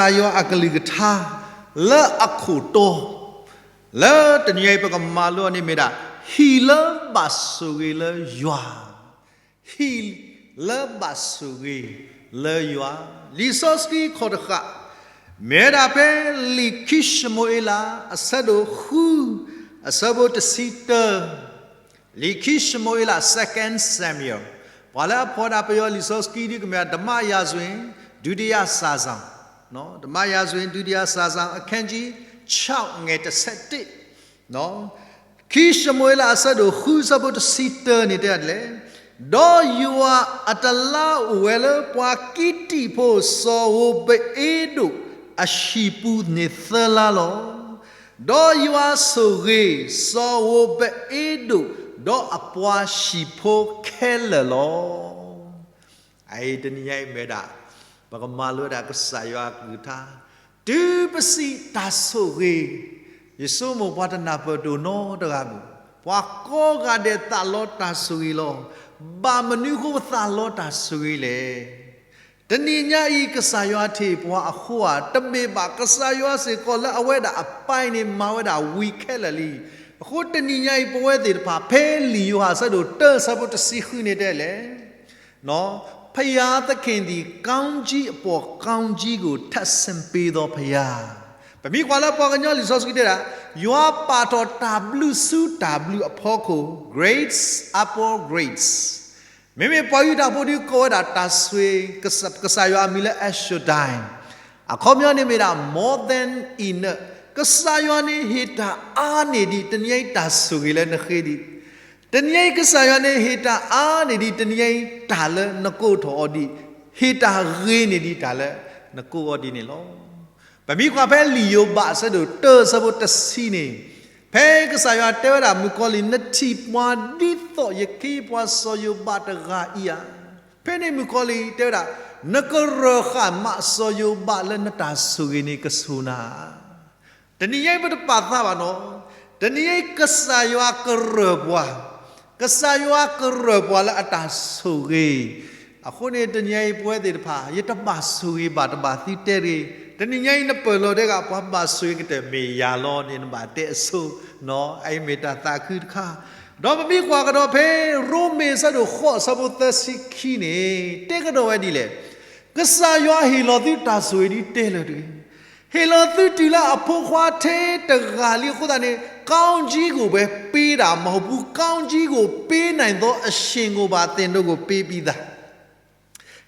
ကစၢ်ယွၤအကလုၢ်ကထါ လၢအခိၣ်တီ လၢတနံၤအံၤပကမၤလိအီၤန့ၣ်မ့ၢ်ဒၣ် ဟံၣ်လၢဘၣ်ဆိၣ်ဂ့ၤလၢယွၤ, ဟံၣ်လၢဘၣ်ဆိၣ်ဂ့ၤလၢယွၤ. လံာ်စီဆှံခိၣ်တဃာ် မ့ၢ်ဝဲဒၣ်ဖဲလံာ်ခံၡမူၤအ့လး အဆၢဒိၣ်ဃု အဆၢဖိတဆံတၢ လံာ်ခံၡမူၤအ့လး Second Samuel, ပှၤလၢအဖီၣ်ဒၣ်ပယီၤလံာ်စီဆှံဒ်ကမ့ၢ် ဓမ္မရာဇဝင် ဒုတိယစာစောင်, ဓမ္မရာဇဝင် ဒုတိယစာစောင် အခန်းကြီး ခြောက် ငယ် တစ်ဆယ့်တစ်, ခံၡမူၤအ့လး အဆၢဒိၣ်ဃု အဆၢဖိတဆံတၢန့ၣ်တဲဒ်လဲၣ်, ဒီးယွၤအတလါအိၣ်ဝဲလၢပှၤကံတံၣ်ဖိစီၤဧိၤဘအ့ဒိၣ်အဟံၣ်ပူၤန့ၣ်သၢလါလီၤ. ဒီးယွၤဆိၣ်ဂ့ၤစီၤဧိၤဘအ့ဒိၣ် ဒီးအပှၤဟံၣ်ဖိခဲလၢာ်လီၤ. အအံၤတနံၤညါအံၤမ့ၢ်ဒၣ် ပကမၤလိဝဲဒၣ်ကစၢ်ယွၤအကလုၢ်ကထါ, တုၤပစံးတၢ်ဆိၣ်ဂ့ၤ, ယဆိကမိၣ်ပှၤတနၢ်ပၢၢ်တအိၣ်နီတဂၤဘၣ်, ပှၤကိးဂၤဒဲးသးလီတၢ်ဆိၣ်ဂ့ၤလီၤ. ဘၣ်မနုၤအဃိပသးလီတၢ်ဆိၣ်ဂ့ၤလဲၣ်. တနံၤညါအံၤ ကစၢ်ယွၤထံၣ်ပှၤအဃိဧါ, တမ့ၢ်ဘၣ်, ကစၢ်ယွၤစ့ၢ်ကီးလၢအဝဲဒၣ်အပိုင်းန့ၣ် မၤဝဲဒၣ်ဝံၤခဲလၢာ်လံ. အဃိတနံၤညါအံၤ ပဝဲသ့ၣ်တဖၣ် ဖဲလံာ်ယိၤဟၣ်အဆၢဒိၣ်တၢ အဆၢဖိတဆံဃုန့ၣ်တဲလဲၣ်, ဘုရားသခင်သည် ကောင်းကြီးအပေါ် ကောင်းကြီးကို ထပ်ဆင့်ပေးသော ဘုရား. ပမ့ၢ်ကွၢ်လၢပှၤကညီလံာ်စီဆှံတဲဒၣ်, ယွၤပာ်ထီၣ်တၢ်ဘျုးဆူတၢ်ဘျုးအဖီခိၣ်, grace upon grace. မ့မ့ၢ်ပှၤယူဒၤဖိဒ်ကိးဝဲဒၣ်တၢ်ဆိၣ်ဂ့ၤ ကစၢ်ယွၤအမံၤလၢ El Shaddai, အခီပညီန့ၣ်မ့ၢ်ဒၣ် more than enough. ကစၢ်ယွၤန့ၣ်ဟ့ၣ်တၢ်အါန့ၢ်ဒံးတနံၤညါအံၤတၢ်ဆိၣ်ဂ့ၤလၢနဃ့ဒံး, တနံၤညါအံၤကစၢ်ယွၤန့ၣ်ဟ့ၣ်တၢ်အါန့ၢ်ဒံးတနံၤညါအံၤတၢ်လၢနကိးထီၣ်အီၤဒံး, ဟ့ၣ်တၢ်ဂ့ၤန့ၢ်ဒံးတၢ်လၢနကိးအီၤဒ်န့ၣ်လီၤ. ပမ့ၢ်ကွၢ်ဖဲလံာ်ယိၤဘးအဆၢဒိၣ်တၢ အဆၢဖိတဆံန့ၣ်, ဖဲကစၢ်ယွၤတဲဝဲဒၣ်မုၣ်ကီၤလံၢ် နထံၣ်ပှၤဒ်သိးယဃ့ပှၤစီၤယိၤဘးတဂၤအံၤဧါ. ဖဲန့ၣ်မုၣ်ကီၤလံၢ်တဲဝဲဒၣ်, နကရၢၢ်ဃာ်မးစီၤယိၤဘးလၢနတၢ်ဆိၣ်ဂ့ၤန့ၣ်ကဆိၣ်နၤ. တနံၤညါအံၤပတပာ်သးဘၣ်နီၤ, တနံၤညါအံၤကစၢ်ယွၤကရၢၢ်ပှၤ, ကစၢ်ယွၤကရၢၢ်ပှၤလၢအတၢ်ဆိၣ်ဂ့ၤ, အဃိန့ၣ်တနံၤညါအံၤပဝဲသ့ၣ်တဖၣ် ယတဘၣ်ဆိၣ်ဂ့ၤဘၣ်တဘၣ်သုတဲတဂ့ၤ, တနံၤညါအံၤနပၢၢ်လီၤတဲဂၤ ပှၤဘၣ်ဆိၣ်ဂ့ၤကတၢၢ်မ့ၢ်ယၤလီၤန့ၣ် နဘၣ်တဲအဆိ, အအံၤမ့ၢ်တၢ်သးခုတခါ, ဒီးပမ့ၢ်ကွၢ်ကဒီးဖဲ ရိမ့ၤအဆၢဒိၣ်ဃိး အဆၢဖိသၢဆံခံန့ၣ် တဲကဒီးဝဲဒ်လဲၣ်, ကစၢ်ယွၤဟ့ၣ်လီၤသုတၢ်ဆိၣ်ဂ့ၤဒ်တဲလၢာ်တဂ့ၤ, ဟ့ၣ်လီၤသုတုၤလၢအဖိခွါထဲတဂၤလံအဃိသတးန့ၣ် ကောင်းကြီးကိုပဲပေးတာမဟုတ်ဘူး, ကောင်းကြီးကိုပေးနိုင်သောအရှင်ကိုပါသင်တို့ကိုပေးပြီးသား.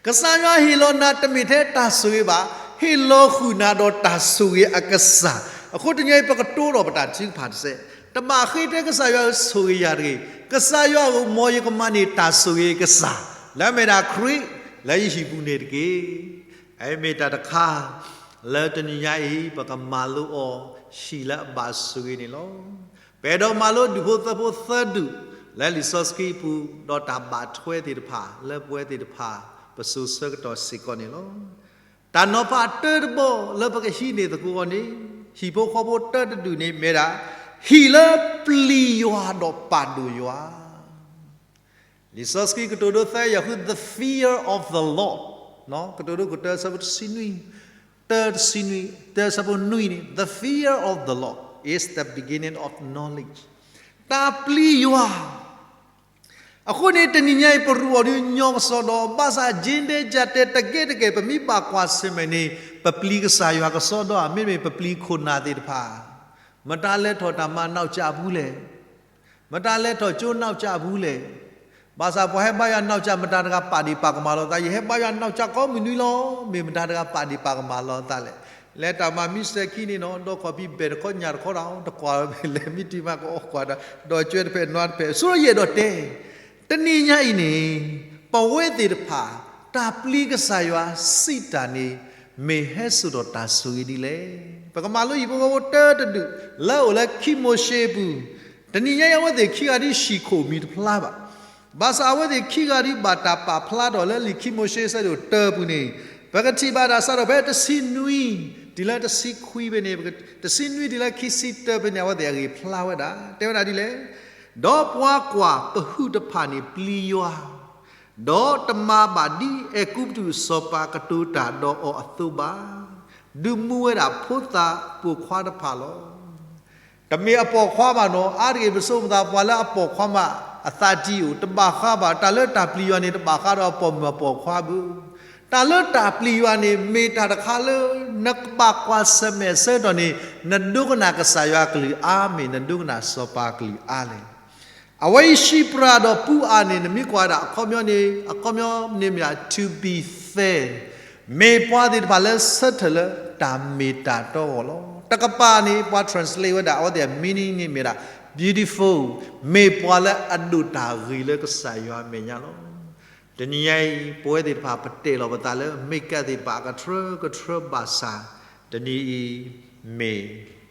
ကစၢ်ယွၤဟ့ၣ်လီၤနၤတမ့ၢ်ထဲတၢ်ဆိၣ်ဂ့ၤဘၣ်, ဟ့ၣ်လီၤဃုာ်နၤဒီးတၢ်ဆိၣ်ဂ့ၤအကစၢ်. အဃိတနံၤအံၤ ပကတိၤထီၣ်ပတၢ်ထုကဖၣ်တစဲး, တဘၣ်ဃ့တဲကစၢ်ယွၤဆိၣ်ဂ့ၤယၤတဂ့ၤ, ကစၢ်ယွၤဧၢ မ်ယကမၤန့ၢ်တၢ်ဆိၣ်ဂ့ၤကစၢ်, လၢအမ့ၢ်ဒၣ်ခရံာ်လၢယဟံၣ်ပူၤန့ၣ်တက့ၢ်. အအံၤမ့ၢ်တၢ်တခါ လၢတနံၤညါအံၤ ပကမၤလိအီၤ ဟံၣ်လၢအဘၣ်ဆိၣ်ဂ့ၤန့ၣ်လီၤ. ပအဲၣ်ဒိးမၤလိဒူၣ်ဖိသၢဖိသၢဒူၣ် လၢလံာ်စီဆှံအပူၤ ဒီးတၢ်ဘၣ်ထွဲသ့ၣ်တဖၣ် လၢပဝဲသ့ၣ်တဖၣ် ပစိၤဆၢကတီၢ်စ့ၢ်ကီးန့ၣ်လီၤ. တၢ်နီၤဖးတၢတဘီလၢပကဟံးန့ၢ်သကိးအီၤန့ၣ် ဟံၣ်ဖိဃီဖိတၢတဒူၣ်န့ၣ်မ့ၢ်ဒၣ် ဟံၣ်လၢပျံၤယွၤဒီးပာ်ဒိၣ်ယွၤ လံာ်စီဆှံကတိၤဒိသၢယၤဃု the fear of the Lord, ကတိၤဒိခိၣ်တၢ အဆၢဖိတဆံနွံ, တၢတဆံနွံ, တၢအဆၢဖိနွံန့ၣ် the fear of the Lord is the beginning of knowledge. တၢ်ပျံၤယွၤ. အဃိန့ၣ် တနံၤညါအံၤ ပရူးအီၤဒ်ညီကစီဒီ, ဘၣ်ဆၣ် ကၠ့ဒဲကၠးတဲ တကဲတကဲ ပမ့ၢ်ဘၣ်ကွၢ်ဆၢၣ်မဲာ်န့ၣ် ပပျံၤကစၢ်ယွၤကစီဒီဧါ, မ့တမ့ၢ် ပပျံၤခိၣ်နၢ်သ့ၣ်တဖၣ်, မတၤလဲၤထီၣ်တၢ်မၤနီၢ်ကၠၢ်အပူၤလဲၣ် မတၤလဲၤထီၣ်ကၠိနီၢ်ကၠၢ်အပူၤလဲၣ်. ဘၣ်ဆၣ်ပှၤဟဲဘါယွၤနီၢ်ကၠၢ် မတၤတဂၤပာ်ဒံးပာ်ကမၣ်လီၤသး, ယဟဲဘါယွၤနီၢ်ကၠၢ်ကိးမုၢ်နွံလီၤ, မ့ၢ်မတၤတဂၤပာ်ဒံးပာ်ကမၣ်လီၤသးလဲၣ်. လဲၤတၢ်မၤမံစဲၤခံန့ၣ်နီၤ, ဒီးခီၣ်ဖံးဘဲၣ်တခီညၣ်တခီဒီး တကွၢ်ဝဲလဲၣ်, မ့ၢ်တုၤမးကအီၣ်ကွၢ်ဒီး ဒီးကၠွဲတဖျၢၣ်နွါတဖျၢၣ်, ဆိယအဲၣ်ဒိးတဲ တနံၤညါအံၤန့ၣ် ပဝဲသ့ၣ်တဖၣ် တၢ်ပျံၤကစၢ်ယွၤစံးတၢ်န့ၣ် မ့ၢ်ဟဲစိာ်ဒီးတၢ်ဆိၣ်ဂ့ၤဒ်လဲၣ်. ပကမၤလိဟံၣ်ဖိဃီဖိတၢတဒူၣ် လၢအအိၣ်လၢခံမိၤၡ့အပူၤ, တနံၤညါအံၤ အဝဲသ့ၣ်ခံဂၤဒ်ဟံၣ်ခိၣ်မံၤတဖျါဘၣ်. ဘၣ်ဆၣ်အဝဲသ့ၣ်ခံဂၤဒ်ဘၣ်တၢ်ပာ်ဖျါထီၣ်လၢလံာ်ခံမိၤၡ့အဆၢဒိၣ်တၢအပူၤန့ၣ်, ပကထံၣ်ဘၣ်တၢ်စးထီၣ်ဖဲတဆံနွံ တုၤလၢတဆံခွံဖဲန့ၣ်, တဆံနွံတုၤလၢခံဆံတၢဖဲန့ၣ် အဝဲသ့ၣ်အဂ့ၢ်ဖျါဝဲဒၣ် တဲဝဲဒၣ်ဒ်လဲၣ်. ဒီးပှၤကွၢ်ပဟုးတဖၣ်န့ၣ်ပျံၤယွၤ, ဒီးတမၤဘၣ်ဒ်အဲၤကူပတူးစီၤပၤကတိၤတၢ်ဒီးအီၤအသိးဘၣ်. ဒုးမူဝဲဒၣ်ဖိသၣ်ပိာ်ခွါတဖၣ်လီၤ. တမ့ၢ်အပိာ်ခွါဘၣ်နီၤ, အါတက့ၢ်ပဆိကမိၣ်သး ပှၤလၢအပိာ်ခွါမး အသးတံၢ်အိၣ် တဘၣ်ဃးဘၣ်, တၢ်လၢတၢ်ပျံၤယွၤန့ၣ် တဘၣ်ဃးဒီးအပိာ်မုၣ်အပိာ်ခွါဘၣ်. တၢ်လၢတၢ်ပျံၤယွၤန့ၣ် မ့ၢ်တၢ်တခါလၢ နကဘၣ်ကွၢ်ဆၢၣ်မဲာ်ဆၢကတီၢ်န့ၣ် နဒိကနၣ်ကစၢ်ယွၤအကလုၢ်အါမ့ၢ် နဒိကနၣ်စီၤပၤအကလုၢ်အါလဲၣ်. အဝဲအံၤ Shiphrah ဒီး Puah န့ၣ် နမ့ၢ်ကွၢ်ဝဲဒၣ်အခီပညီန့ၣ် အခီပညီန့ၣ်မ့ၢ်ဒၣ် to be fair, မ့ၢ်ပှၤသ့ၣ်တဖၣ်လၢဆၢထၢၣ်လၢတၢ်မ့ၢ်တၢ်တီအဂီၢ်လီၤ. တကပၤန့ၣ် ပှၤ translate ဝဲဒၣ် အဝဲသ့ၣ်အ meaning န့ၣ်မ့ၢ်ဒၣ် beautiful, မ့ၢ်ပှၤလၢအဒိၣ်တၢ်ဂ့ၤလၢကစၢ်ယွၤအမဲာ်ညါလီၤ. တနံၤညါအံၤ ပဝဲသ့ၣ်တဖၣ်ပတဲာ်လီၤပသးလၢ makeup သ့ၣ်တဖၣ်အကထြၢကထြၢဘၣ်ဆၣ်, တနံၤအံၤ မ့ၢ်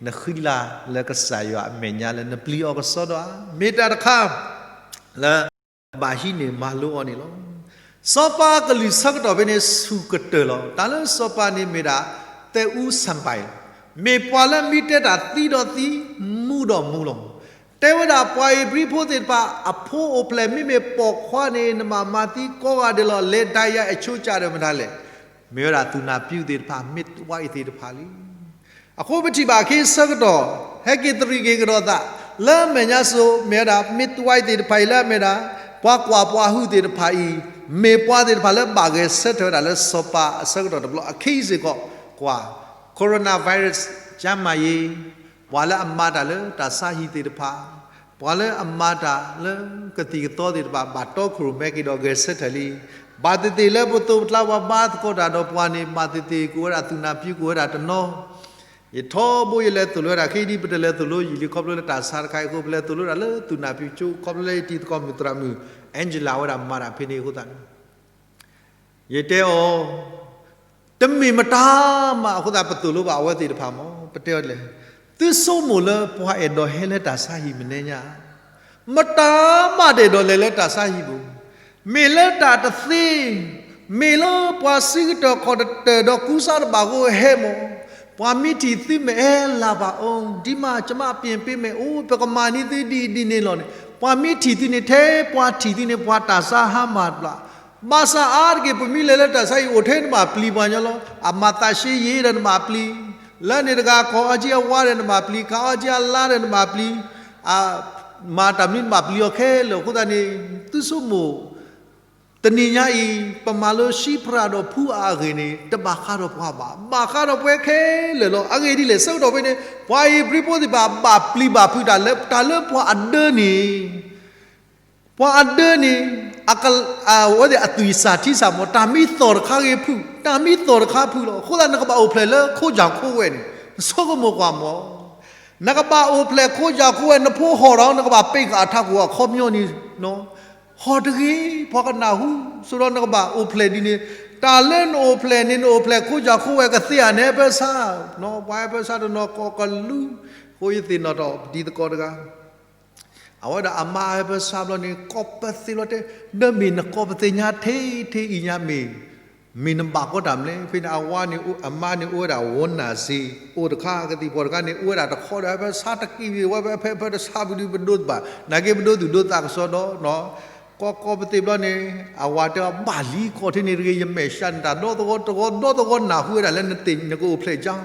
နဃံလၤလၢကစၢ်ယွၤအမဲာ်ညါလၢနပျံၤအီၤကစီဒီဧါ, မ့ၢ်တၢ်တခါ လၢ ဘၣ်ဟံးန့ၢ်မၤလိအီၤန့ၣ်လီၤ. စီၤပၤအကလုၢ်ဆၢကတီၢ်ဖဲန့ၣ် ဆူၣ်ကတၢၢ်လီၤ. တၢ်လၢစီၤပၤန့ၣ်မ့ၢ်ဒၣ် သဲးအူဆၣ်ပၤလီၤ. မ့ၢ်ပှၤလၢမ့ၢ်တဲတၢ်သံဒီးသံ, မူဒီးမူလီၤ. တဲဝဲဒၣ်ပှၤဧ့ၤဘြံၤဖိသ့ၣ်တဖၣ် အဖိအိၣ်ဖျဲၣ်မ့မ့ၢ်ပိာ်ခွါန့ၣ် နဘၣ်မၤသံကိးဂၤဒဲးလီၤ. လဲၤဒၣ်ယၤအဆိကတၢၢ်မတၤလဲၣ်. မ့ၢ်ဝဲဒၣ်သူၣ်နၢ်ပျံၤသ့ၣ်တဖၣ် midwife သ့ၣ်တဖၣ်လံ. အဃိပထံၣ်ဘၣ်အခ့အဆၢကတီၢ် ဟဲက့ၤသရံးက့ၤကဒီးသး လၢအမဲာ်ညါစိၤ မ့ၢ်ဝဲဒၣ် midwife သ့ၣ်တဖၣ်အံၤ လၢအမ့ၢ်ဒၣ် ပှၤကွၢ်ပှၤဟုၣ်သ့ၣ်တဖၣ်အံၤ မ့ၢ်ပှၤသ့ၣ်တဖၣ်လၢဘၣ်ဂဲၤဆၢထၢၣ်ဝဲဒၣ်လၢစီၤပၤအဆၢကတီၢ်တဘျီ အခံစ့ၢ်ကီး ကွၢ် coronavirus ကၠၢမၤယ့ၤ ပှၤလၢအမၤတၢ်လၢတၢ်ဆါဟံၣ်သ့ၣ်တဖၣ်, ပှၤလၢအမၤတၢ်လၢကသံၣ်ကသီသ့ၣ်တဖၣ် ဘၣ်တီခိၣ်ရိၣ်မဲက့ၤဒီးဂဲၤဆၢထၢၣ်လံ. ဘၣ်သ့ၣ်သ့ၣ်လၢပသိးပကျါပှၤဘါသကိးတၢ်ဒီးပှၤန့ၣ် ဘၣ်သ့ၣ်သ့ၣ်ကအိၣ်ဝဲဒၣ်သူၣ်နၢ်ပျံၤကအိၣ်ဝဲဒၣ်တနီၤ. ယထီဘိယလဲၤသိၣ်လိဝဲဒၣ် ခဲအံၤဒ်ပတလဲၤသိၣ်လိယံာ်လံ ခီဖျိလၢတၢ်ဆါတခါအံၤအဃိ ပလဲၤသိၣ်လိဝဲဒၣ်လၢသူၣ်နၢ်ပျံၤကၠိ ခီဖျိလၢယတံၤသကိးမုၣ်သရၣ်မုၣ် Angela ဝဲဒၣ်မၤတၢ်ဖဲန့ၣ်အဃိသတးန့ၣ် ယတဲအီၤ, တမ့ၢ်မတၤမးအဃိသတး ပသိၣ်လိဘၣ်အဝဲသ့ၣ်တဖၣ်မ့ၢ် ပတဲအီၤဒ်လဲၣ်, သုဆိကမိၣ်လၢပှၤအဲၣ်ဒိးဟဲလၢတၢ်ဆါဟံၣ်မနုၤညါ, မတၤမးတအဲၣ်ဒိးလဲၤလၢတၢ်ဆါဟံၣ်ဘၣ်. မ့ၢ်လၢတၢ်တသ့, မ့ၢ်လၢပှၤစံးကတၢၢ်ခီၣ်တတၢၢ်ဒီးကူစါတဘၣ်အဃိဟဲမ့ၢ်, ပှၤမ့ၢ်ထံၣ်သုမ့ၢ်အဲၣ်လၢၤဘၣ်အီၤ, ဒ်မးကမးပ့ၣ်ပ့ၣ်မ့ၢ်အိၣ် ပကမၤန့ၢ်သုဒ်အံၤဒ်န့ၣ်လီၤန့ၣ်, ပှၤမ့ၢ်ထံၣ်သုန့ၣ် ထဲပှၤထံၣ်သုန့ၣ် ပှၤတၢ်ဆါဟါမၢ်တဘျီ ဘၣ်ဆၣ်အါတက့ၢ် ပမ့ၢ်လဲၤလၢတၢ်ဆါဟံၣ်အိၣ်ထဲနဘၣ်ပျံၤပှၤညီလီၤ. အမၤသးရှ့ယ့ဒီးနဘၣ်ပျံၤ, လၢန့ၣ်တဂၤ ခီၣ်အီကၠံအဝါဒီးနဘၣ်ပျံၤ, ခးအီကၠံအလါဒီးနဘၣ်ပျံၤ, မၤတၢ်မနုၤနဘၣ်ပျံၤအီၤခဲလၢာ်အဃိသတးန့ၣ် သုဆိကမိၣ် တနံၤညါအံၤ ပမၤလိ Shiphrah ဒီး Puah အဂ့ၢ်န့ၣ် တဘၣ်ဃးဒီးပှၤဘၣ်, ဘၣ်ဃးဒီးပဝဲခဲလၢာ်လီၤ. အဂ့ၢ်ဒ်လဲၣ် ဆၢကတီၢ်ဖဲန့ၣ် ပှၤဧ့ၤဘြံၤဖိသ့ၣ်တဖၣ် ဘၣ်ပျံၤဘၣ်ဖုးတၢ်လၢတၢ်လၢပှၤအဒၢန့ၣ် ပှၤအဒၢန့ၣ် အဝဲသ့ၣ်အသွံၣ်စၢ်ထံစၢ်မ့ၢ် တၢ်မံသီၣ်တခါဂ့ၤဖုး, တၢ်မံသီၣ်တခါဖုးလီၤ. အဃိသတးနကဘၣ်အိၣ်ဖျဲၣ်လၢခိကၠီၣ်ခိဝဲန့ၣ် နဆိကမိၣ်ကွၢ်မ့ၢ် နကဘၣ်အိၣ်ဖျဲၣ်ခိကၠီၣ်ခိဝဲ နဖိဟီၣ်ဒီး နကဘၣ်ပ့းဃာ်အထးခိၣ်အခီပညီန့ၣ် ဟီၣ်တဂ့ၤ ပှၤကနၢ်ဟူ, ဆိဒီးနကဘၣ်အိၣ်ဖျဲၣ်ဒ်န့ၣ်, တၢ်လၢနအိၣ်ဖျဲၣ်န့ၣ် နအိၣ်ဖျဲၣ်ခိကၠီၣ်ခိဝဲကသ့ဧါ နဟဲပၢဆှၢ, ပှၤဟဲပၢဆှၢတနီၤကီၢ်ကလူး, ဃိယသ့ၣ်နီၣ်ထီၣ်ဒ်သကိးတဂၤ အဝဲဒၣ်အမါဟဲပၢဆှၢဘျီန့ၣ် ကိးပသ့ဘျီတဲ, ဒီးမ့ၢ်နကိးပသ့ညါထဲထဲအံၤညါမ့ၢ်, မ့ၢ်နဘၣ်ကီတၢ်မလဲၣ်. ဖဲန့ၣ်အဝါန့ၣ် အမါန့ၣ်အိၣ်ဝဲဒၣ်ဝီနၢ်စ့, အိၣ်တခါကသံၣ်ဖီၣ်တခါန့ၣ် အိၣ်ဝဲဒၣ်တခီဒီး ဟဲပၢဆှၢတက့ၢ်ဝံၤ ဝဲဖဲဖဲတဆါပဒုပဒိးဘၣ်, နာ်က့ပဒိးသူၣ်ဒိးသးကစီဒီး ကိးကိးပသ့ဘျီန့ၣ် အဝၤတဲအီၤ ဘၣ်လံ ကိးထဲန့ၣ်တဂ့ၤ ယမဲာ်ဆှးန့ၢ်တၢ်ဒီသဝီတဝီ ဒီသဝီနၢ်ဟူဝဲဒၣ်လၢနသ့ၣ်နကအိၣ်ဖျဲၣ်ကၠီ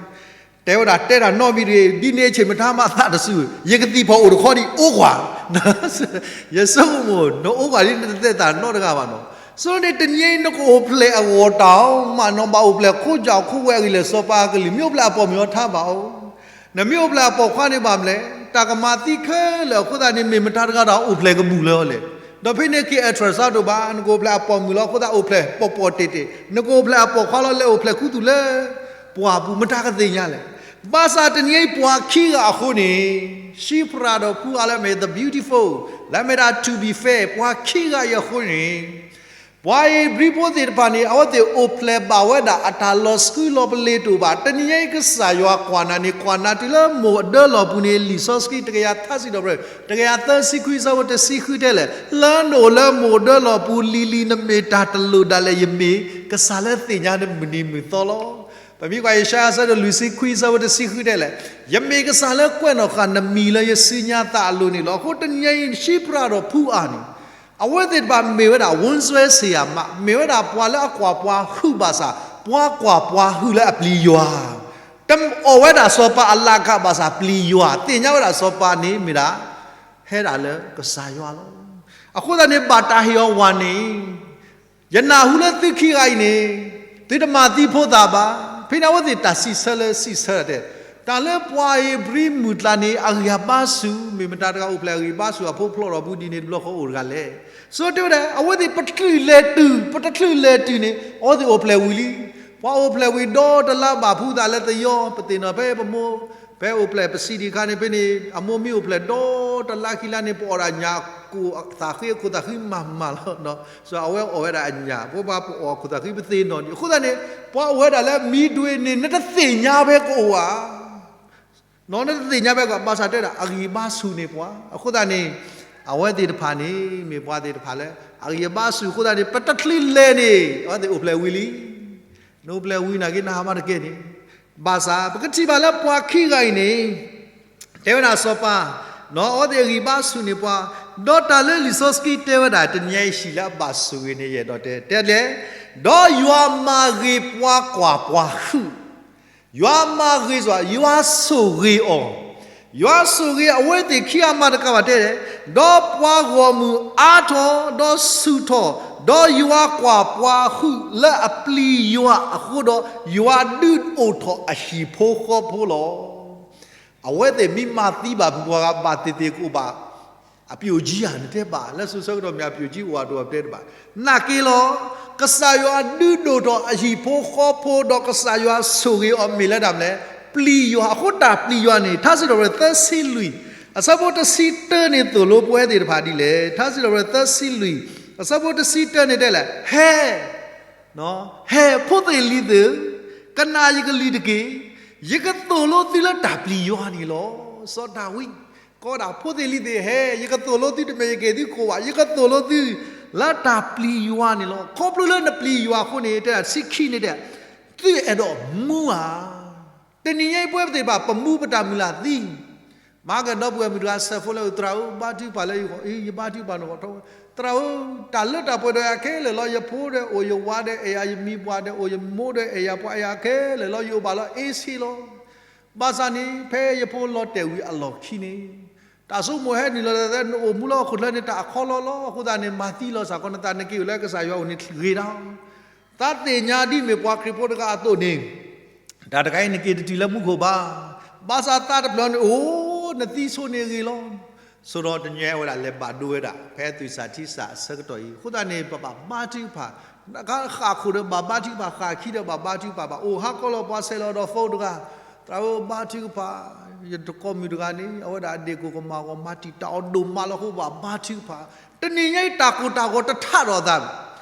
တဲဝဲဒၣ်တဲတၢ်နီတမံၤတဂ့ၤ ဒ်န့ၣ်ဆ့ၣ်မတၤမးသးတစူၢ် ယကသံၣ်ဖီၣ်အိၣ်တခီဒံး အိၣ်ကွၢ် ယဆိကမိၣ် နအိၣ်ကွၢ်ဒ်နတတဲသးနီတဂၤဘၣ်နီၤ. ဆိန့ၣ်တနံၤအံၤနကအိၣ်ဖျဲၣ်အဂီၢ်တၢ်မး နဘၣ်အိၣ်ဖျဲၣ်ခိကၠီၣ်ခိဝဲအဂ့ၢ်လဲၣ် စီၤပၤအကလုၢ် မ့ၢ်အိၣ်ဖျဲၣ်အပိာ်မုၣ်အီၤထါဘၣ်အိၣ် နမ့ၢ်အိၣ်ဖျဲၣ်အပိာ်ခွါန့ၣ်ဘၣ်မလဲၣ် တၢ်ကမၤသံခဲလၢာ်အဃိသတးန့ၣ် မ့ၢ်မတၤတဂၤဒီးအိၣ်ဖျဲၣ်ကဘူၣ်လၢအီၤလဲၣ်. ဒီးဖဲန့ၣ်က့ၤ အတြၢၣ်စါတအိၣ်ဘၣ် နကအိၣ်ဖျဲၣ်အပိာ်မုၣ်လီၤအဃိသတးအိၣ်ဖျဲၣ်ပိာ်ပိာ်တ့ၢ်တ့ၢ် နကအိၣ်ဖျဲၣ်အပိာ်ခွါလီၤ လဲၤအိၣ်ဖျဲၣ်ခူသူၣ်လၢပှၢ်ပူၤ မတၤကသ့ၣ်ညါလဲၣ်. ဘၣ်ဆၣ်တနံၤအံၤပှၤခံဂၤအဃိန့ၣ် ရှံဖရၣ်ဒီးဖူအါလၢအမ့ၢ် the beautiful လၢအမ့ၢ်ဒၣ် to be fair ပှၤခံဂၤအံၤအဃိန့ၣ် ပှၤဧ့ၤဘြံၤဖိသ့ၣ်တဖၣ်န့ၣ် အဝဲသ့ၣ်အိၣ်ဖျဲၣ်ဘၣ်ဝဲဒၣ်အတၢ်လီၤဆှုလီၤပလ့ၤတအိၣ်ဘၣ်. တနံၤအံၤကစၢ်ယွၤကွၢ်နၤန့ၣ် ကွၢ်နၤတုၤလၢမိၢ်အဒၢလီၢ်ပူၤန့ၣ် လံာ်စီဆှံတကယၤသၢဆံဒီးပြၢ တကယၤသၢဆံခွံအဆၢဖိတဆံဃုတဲလဲၣ် လၢနအိၣ်လၢမိၢ်အဒၢလီၢ်ပူၤလံၤလံၤ နမ့ၢ်တၢ်တလိၣ်ဒၣ်လဲာ် ယမ့ၢ်ကစၢ်လၢသ့ၣ်ညါနမုၢ်နံၤမုၢ်သီလီၤ. ပမ့ၢ်ကွၢ်ယၡါယၤအဆၢဒိၣ်လွံၢ်ဆံခွံအဆၢဖိတဆံဃုတဲလဲၣ် ယမ့ၢ်ကစၢ်လၢကွဲးနီၣ်ဃာ်နမံၤလၢယစုညါသးအလိၤန့ၣ်လီၤ. အဃိတနံၤအံၤ ရှံဖရၣ်ဒီးဖူအါန့ၣ် အဝဲသ့ၣ်တဖၣ်မ့ၢ်ဝဲဒၣ် ဝိစွဲစရာမး မ့ၢ်ဝဲဒၣ်ပှၤလၢအကွၢ်ပှၤဟုၣ်ဘၣ်ဆၣ် ပှၤကွၢ်ပှၤဟုၣ်လၢအပျံၤယွၤ အီၣ်ဝဲဒၣ်စီၤပၤအလၤကပီၤဘၣ်ဆၣ် ပျံၤယွၤ သ့ၣ်ညါဝဲဒၣ်စီၤပၤန့ၣ်မ့ၢ်ဒၣ် ဟဲဒၣ်လၢကစၢ်ယွၤလီၤ. အဃိသတးန့ၣ် ဘၣ်တၢ်ဟ့ၣ်အီၤဝၤန့ၣ် ယနၢ်ဟူလၢသုခံဂၤအံၤန့ၣ် သုတမၤသံဖိသၣ်ဘၣ်. ဖဲန့ၣ်အဝဲသ့ၣ်တၢ်စံးဆၢလၢစံးဆၢဒၣ်တဲ, တၢ်လၢပှၤဧ့ၤဘြံၤမုၢ်ကျါန့ၣ် အဂံၢ်အဘါဆူၣ်, မ့ၢ်မတၤတဂၤအိၣ်ဖျဲၣ်အဂံၢ်အဘါဆူၣ်အဖိဖျိးထီၣ်ဘူးဒ်န့ၣ်တဘျီဃီအိၣ်တဂၤလဲၣ်. ဆိတဲဝဲဒၣ် အဝဲသ့ၣ်ပတချုးလဲၤတုၤ, ပတချုးလဲၤတုၤန့ၣ် အဝဲသ့ၣ်အိၣ်ဖျဲၣ်ဝံၤလံ. ပှၤအိၣ်ဖျဲၣ်ဝံၤဒီတလါဘၣ်ဖုသးလၢသယီ, ပသ့ၣ်နီၣ်ဖဲပမိၢ်, ဖဲအိၣ်ဖျဲၣ်ပစံးဒံးခါန့ၣ် ဖဲန့ၣ် အမိၢ်မ့ၢ်အိၣ်ဖျဲၣ်ဒီတလါခံလါန့ၣ် ပအီၣ်ဒၣ်ညၣ်ကိၣ်သးဃ့အခိၣ်သးဃံမၤမၤလီၤ. အဝဲအီၣ်ဝဲဒၣ်အညၣ်, ပှၤပအီၣ်အခိၣ်သးဃံပသ့ၣ်နီၣ်ဒံး. အဃိသတးန့ၣ် ပှၤအိၣ်ဝဲဒၣ်လၢမံၤဒွ့န့ၣ် နတသ့ၣ်ညါဖဲကအိၣ်ဧါ. နတသ့ၣ်ညါဖဲကအိၣ် ဘၣ်ဆၣ်တဲဒၣ် အဂံၢ်အဘါဆူၣ်န့ၢ်ပှၤ. အဃိသတးန့ၣ် အဝဲသ့ၣ်တဖၣ်န့ၣ် မ့ၢ်ပှၤသ့ၣ်တဖၣ်လၢ အဂံၢ်အဘါဆူၣ်အဃိသတးန့ၣ် ပတချုးလဲၤန့ၣ် အဝဲသ့ၣ်အိၣ်ဖျဲၣ်ဝံၤလံ. နအိၣ်ဖျဲၣ်ဝံၤနာ်က့ နဟးမၤတကဲန့ၣ်, ဘၣ်ဆၣ် ပကထံၣ်ဘၣ်လၢပှၤခံဂၤအံၤန့ၣ် တဲဝဲဒၣ်စီၤပၤ, အဝဲသ့ၣ်အဂံၢ်အဘါဆူၣ်န့ၢ်ပှၤ, ဒီးတၢ်လၢလံာ်စီဆှံတဲဝဲဒၣ် တနံၤအံၤဟံၣ်လၢအဘၣ်ဆိၣ်ဂ့ၤန့ၣ် ယအဲၣ်ဒိးတဲ တဲလဲၣ်, ဒီးယွၤမၤဂ့ၤပှၤကွၢ်ပှၤဟုၣ် ယွၤမၤဂ့ၤစွာ်, ယွၤဆိၣ်ဂ့ၤအီၤ, ယွၤဆိၣ်ဂ့ၤအဝဲသ့ၣ်ခံဂၤမၤတကးဘၣ်တဲ, ဒီးပှၤဂီၢ်မုၢ်အါထီၣ်, ဒီးဆူၣ်ထီၣ်, ဒီးယွၤကွၢ်ပှၤဟုၣ်လၢအပျံၤယွၤအဃိဒီး, ယွၤဒုးအိၣ်ထီၣ်အဟံၣ်ဖိဃီဖိလီၤ. အဝဲသ့ၣ်မ့ၢ်မၤသံဘၣ်ဖုပှၤဂၤဘၣ်သ့ၣ်သ့ၣ်ကအိၣ်ဘၣ် အပျိၢ်ကၠံဧါ နတဲဘၣ်, လၢစိၤဆၢကတီၢ်မ့ၢ်အပျိၢ်ကၠံအိၣ်ဘၣ်တအိၣ်ဘၣ်ပတဲတဘၣ်. နာ်က့လီၤ, ကစၢ်ယွၤဒုးဒိၣ်ထီၣ်အဟံၣ်ဖိဃီဖိဒီးကစၢ်ယွၤဆိၣ်ဂ့ၤအီၤမ့ၢ်လၢတၢ်မနုၤလဲၣ်, ပျံၤယွၤ. အဃိတၢ်ပျံၤယွၤန့ၣ် ထါစံးထီၣ်ပတြၢၤသၢဆံလွံၢ် အဆၢဖိတဆံတၢန့ၣ်သိၣ်လိပဝဲသ့ၣ်တဖၣ်ဒ်လဲၣ်. ထါစံးထီၣ်ပတြၢၤသၢဆံလွံၢ် အဆၢဖိတဆံတၢန့ၣ်တဲလဲၣ်, ဟဲ ဟဲ ဖိသ့ၣ်လံၤသ့ၣ်ဧၢ, ကနၣ်ယကလုၢ်တက့ၢ်. ယကသိၣ်လိသုလၢတၢ်ပျံၤယွၤန့ၣ်လီၤ. စီၤဒၤဝံး ကိးဒၣ်ဖိသ့ၣ်လံၤသ့ၣ် ဟဲ ယကသိၣ်လိသု တမ့ၢ်ယက့ၤသုကိးဘၣ်, ယကသိၣ်လိသုလၢတၢ်ပျံၤယွၤန့ၣ်လီၤ. ခီဖျိလၢနပျံၤယွၤအဃိန့ၣ် တဲဒၣ်တဆံခံန့ၣ်တဲ, သုအဲၣ်ဒိးမူဧါ. တနံၤညါအံၤပဝဲသ့ၣ်တဖၣ် ပမူပတၢ်မုၢ်လၢ်သံ မၤကဒီပုၢ်ဝဲၢ်မုၣ်တဂၤ ဆဲးဖိလၢ သရၣ်ဧၢ ဘါထုကဖၣ်လၢယဂီၢ်, အံၤ ယဘါထုကဖၣ်နဂီၢ်ထီၣ်ဝဲ, သရၣ်ဧၢ, တၢ်လၢတၢ်ပှဲၤဒီးယၤခဲလၢာ်လီၤ. ယဖိဒီးအိၣ်, ယဝၤဒီးအဲၣ်ယၤ, ယမံၤပှၢ်ဒီးအိၣ်, ယမိၢ်ဒီးအဲၣ်ယၤ, ပှၤအဲၣ်ယၤခဲလၢာ်လီၤ. ယအိၣ်ဘၣ်လၢအ့ဆ့လီၤ. ဘၣ်ဆၣ်န့ၣ် ဖဲယဖိလီၤတဲာ်ဝံၤအလီၢ်ခံန့ၣ် တၢ်ဆိကမိၣ်ဟဲနုာ်လီၤသး နအိၣ်မူလၢဟီၣ်ခိၣ်ချၢန့ၣ် တၢ်အခီလီလီၤ. အဃိသတးန့ၣ် မၤသံလီၤစၢ်ကီးနသး နက့ၤအိၣ်လၢကစၢ်ယွၤအအိၣ်န့ၣ်ဂ့ၤတၢ် သးသ့ၣ်ညါဒ်မ့ၢ်ပှၤခရံာ်ဖိတဂၤအသိးန့ၣ်, တၢ်တခါအံၤနက့ၤတတုၤလၢမူခိၣ်ဘၣ်. ဘၣ်ဆၣ်သးတဖျၢၣ်န့ၣ်အိၣ် နသံဆိန့ၣ်ဂ့ၤလီၤ. ဆိဒီးတနံၤအံၤဝဲဒၣ်လဲၤဘၣ်ဒိဝဲဒၣ် ဖဲအသွံၣ်စၢ်ထံစၢ်အဆၢကတီၢ်အံၤ အဃိသတးန့ၣ် ပဘၣ်ဘါထုကဖၣ်, ဃၣ်ခိၣ်ဒီးဘၣ်ဘါထုကဖၣ်, ဃၣ်ခံဒီးဘၣ်ဘါထုကဖၣ်ဘၣ်. အိၣ်ဟးကီလီၤ ပှၤဆဲးလီၤဒီး phone တဂၤ, သရၣ်ဧၢ ဘါထုကဖၣ်, ယတကိးမုၣ်တဂၤန့ၣ် အဝဲဒၣ်အဒ့ၣ်ကိၢ်ကမၣ်ဂီၤ မၤတံာ်တာ်အီၤဒိၣ်မးလီၤ. အဃိဘၣ်ဘါထုကဖၣ်. တနံၤညါအံၤတၢ်ကိၢ်တၢ်ဂီၤတထးဒီးအသး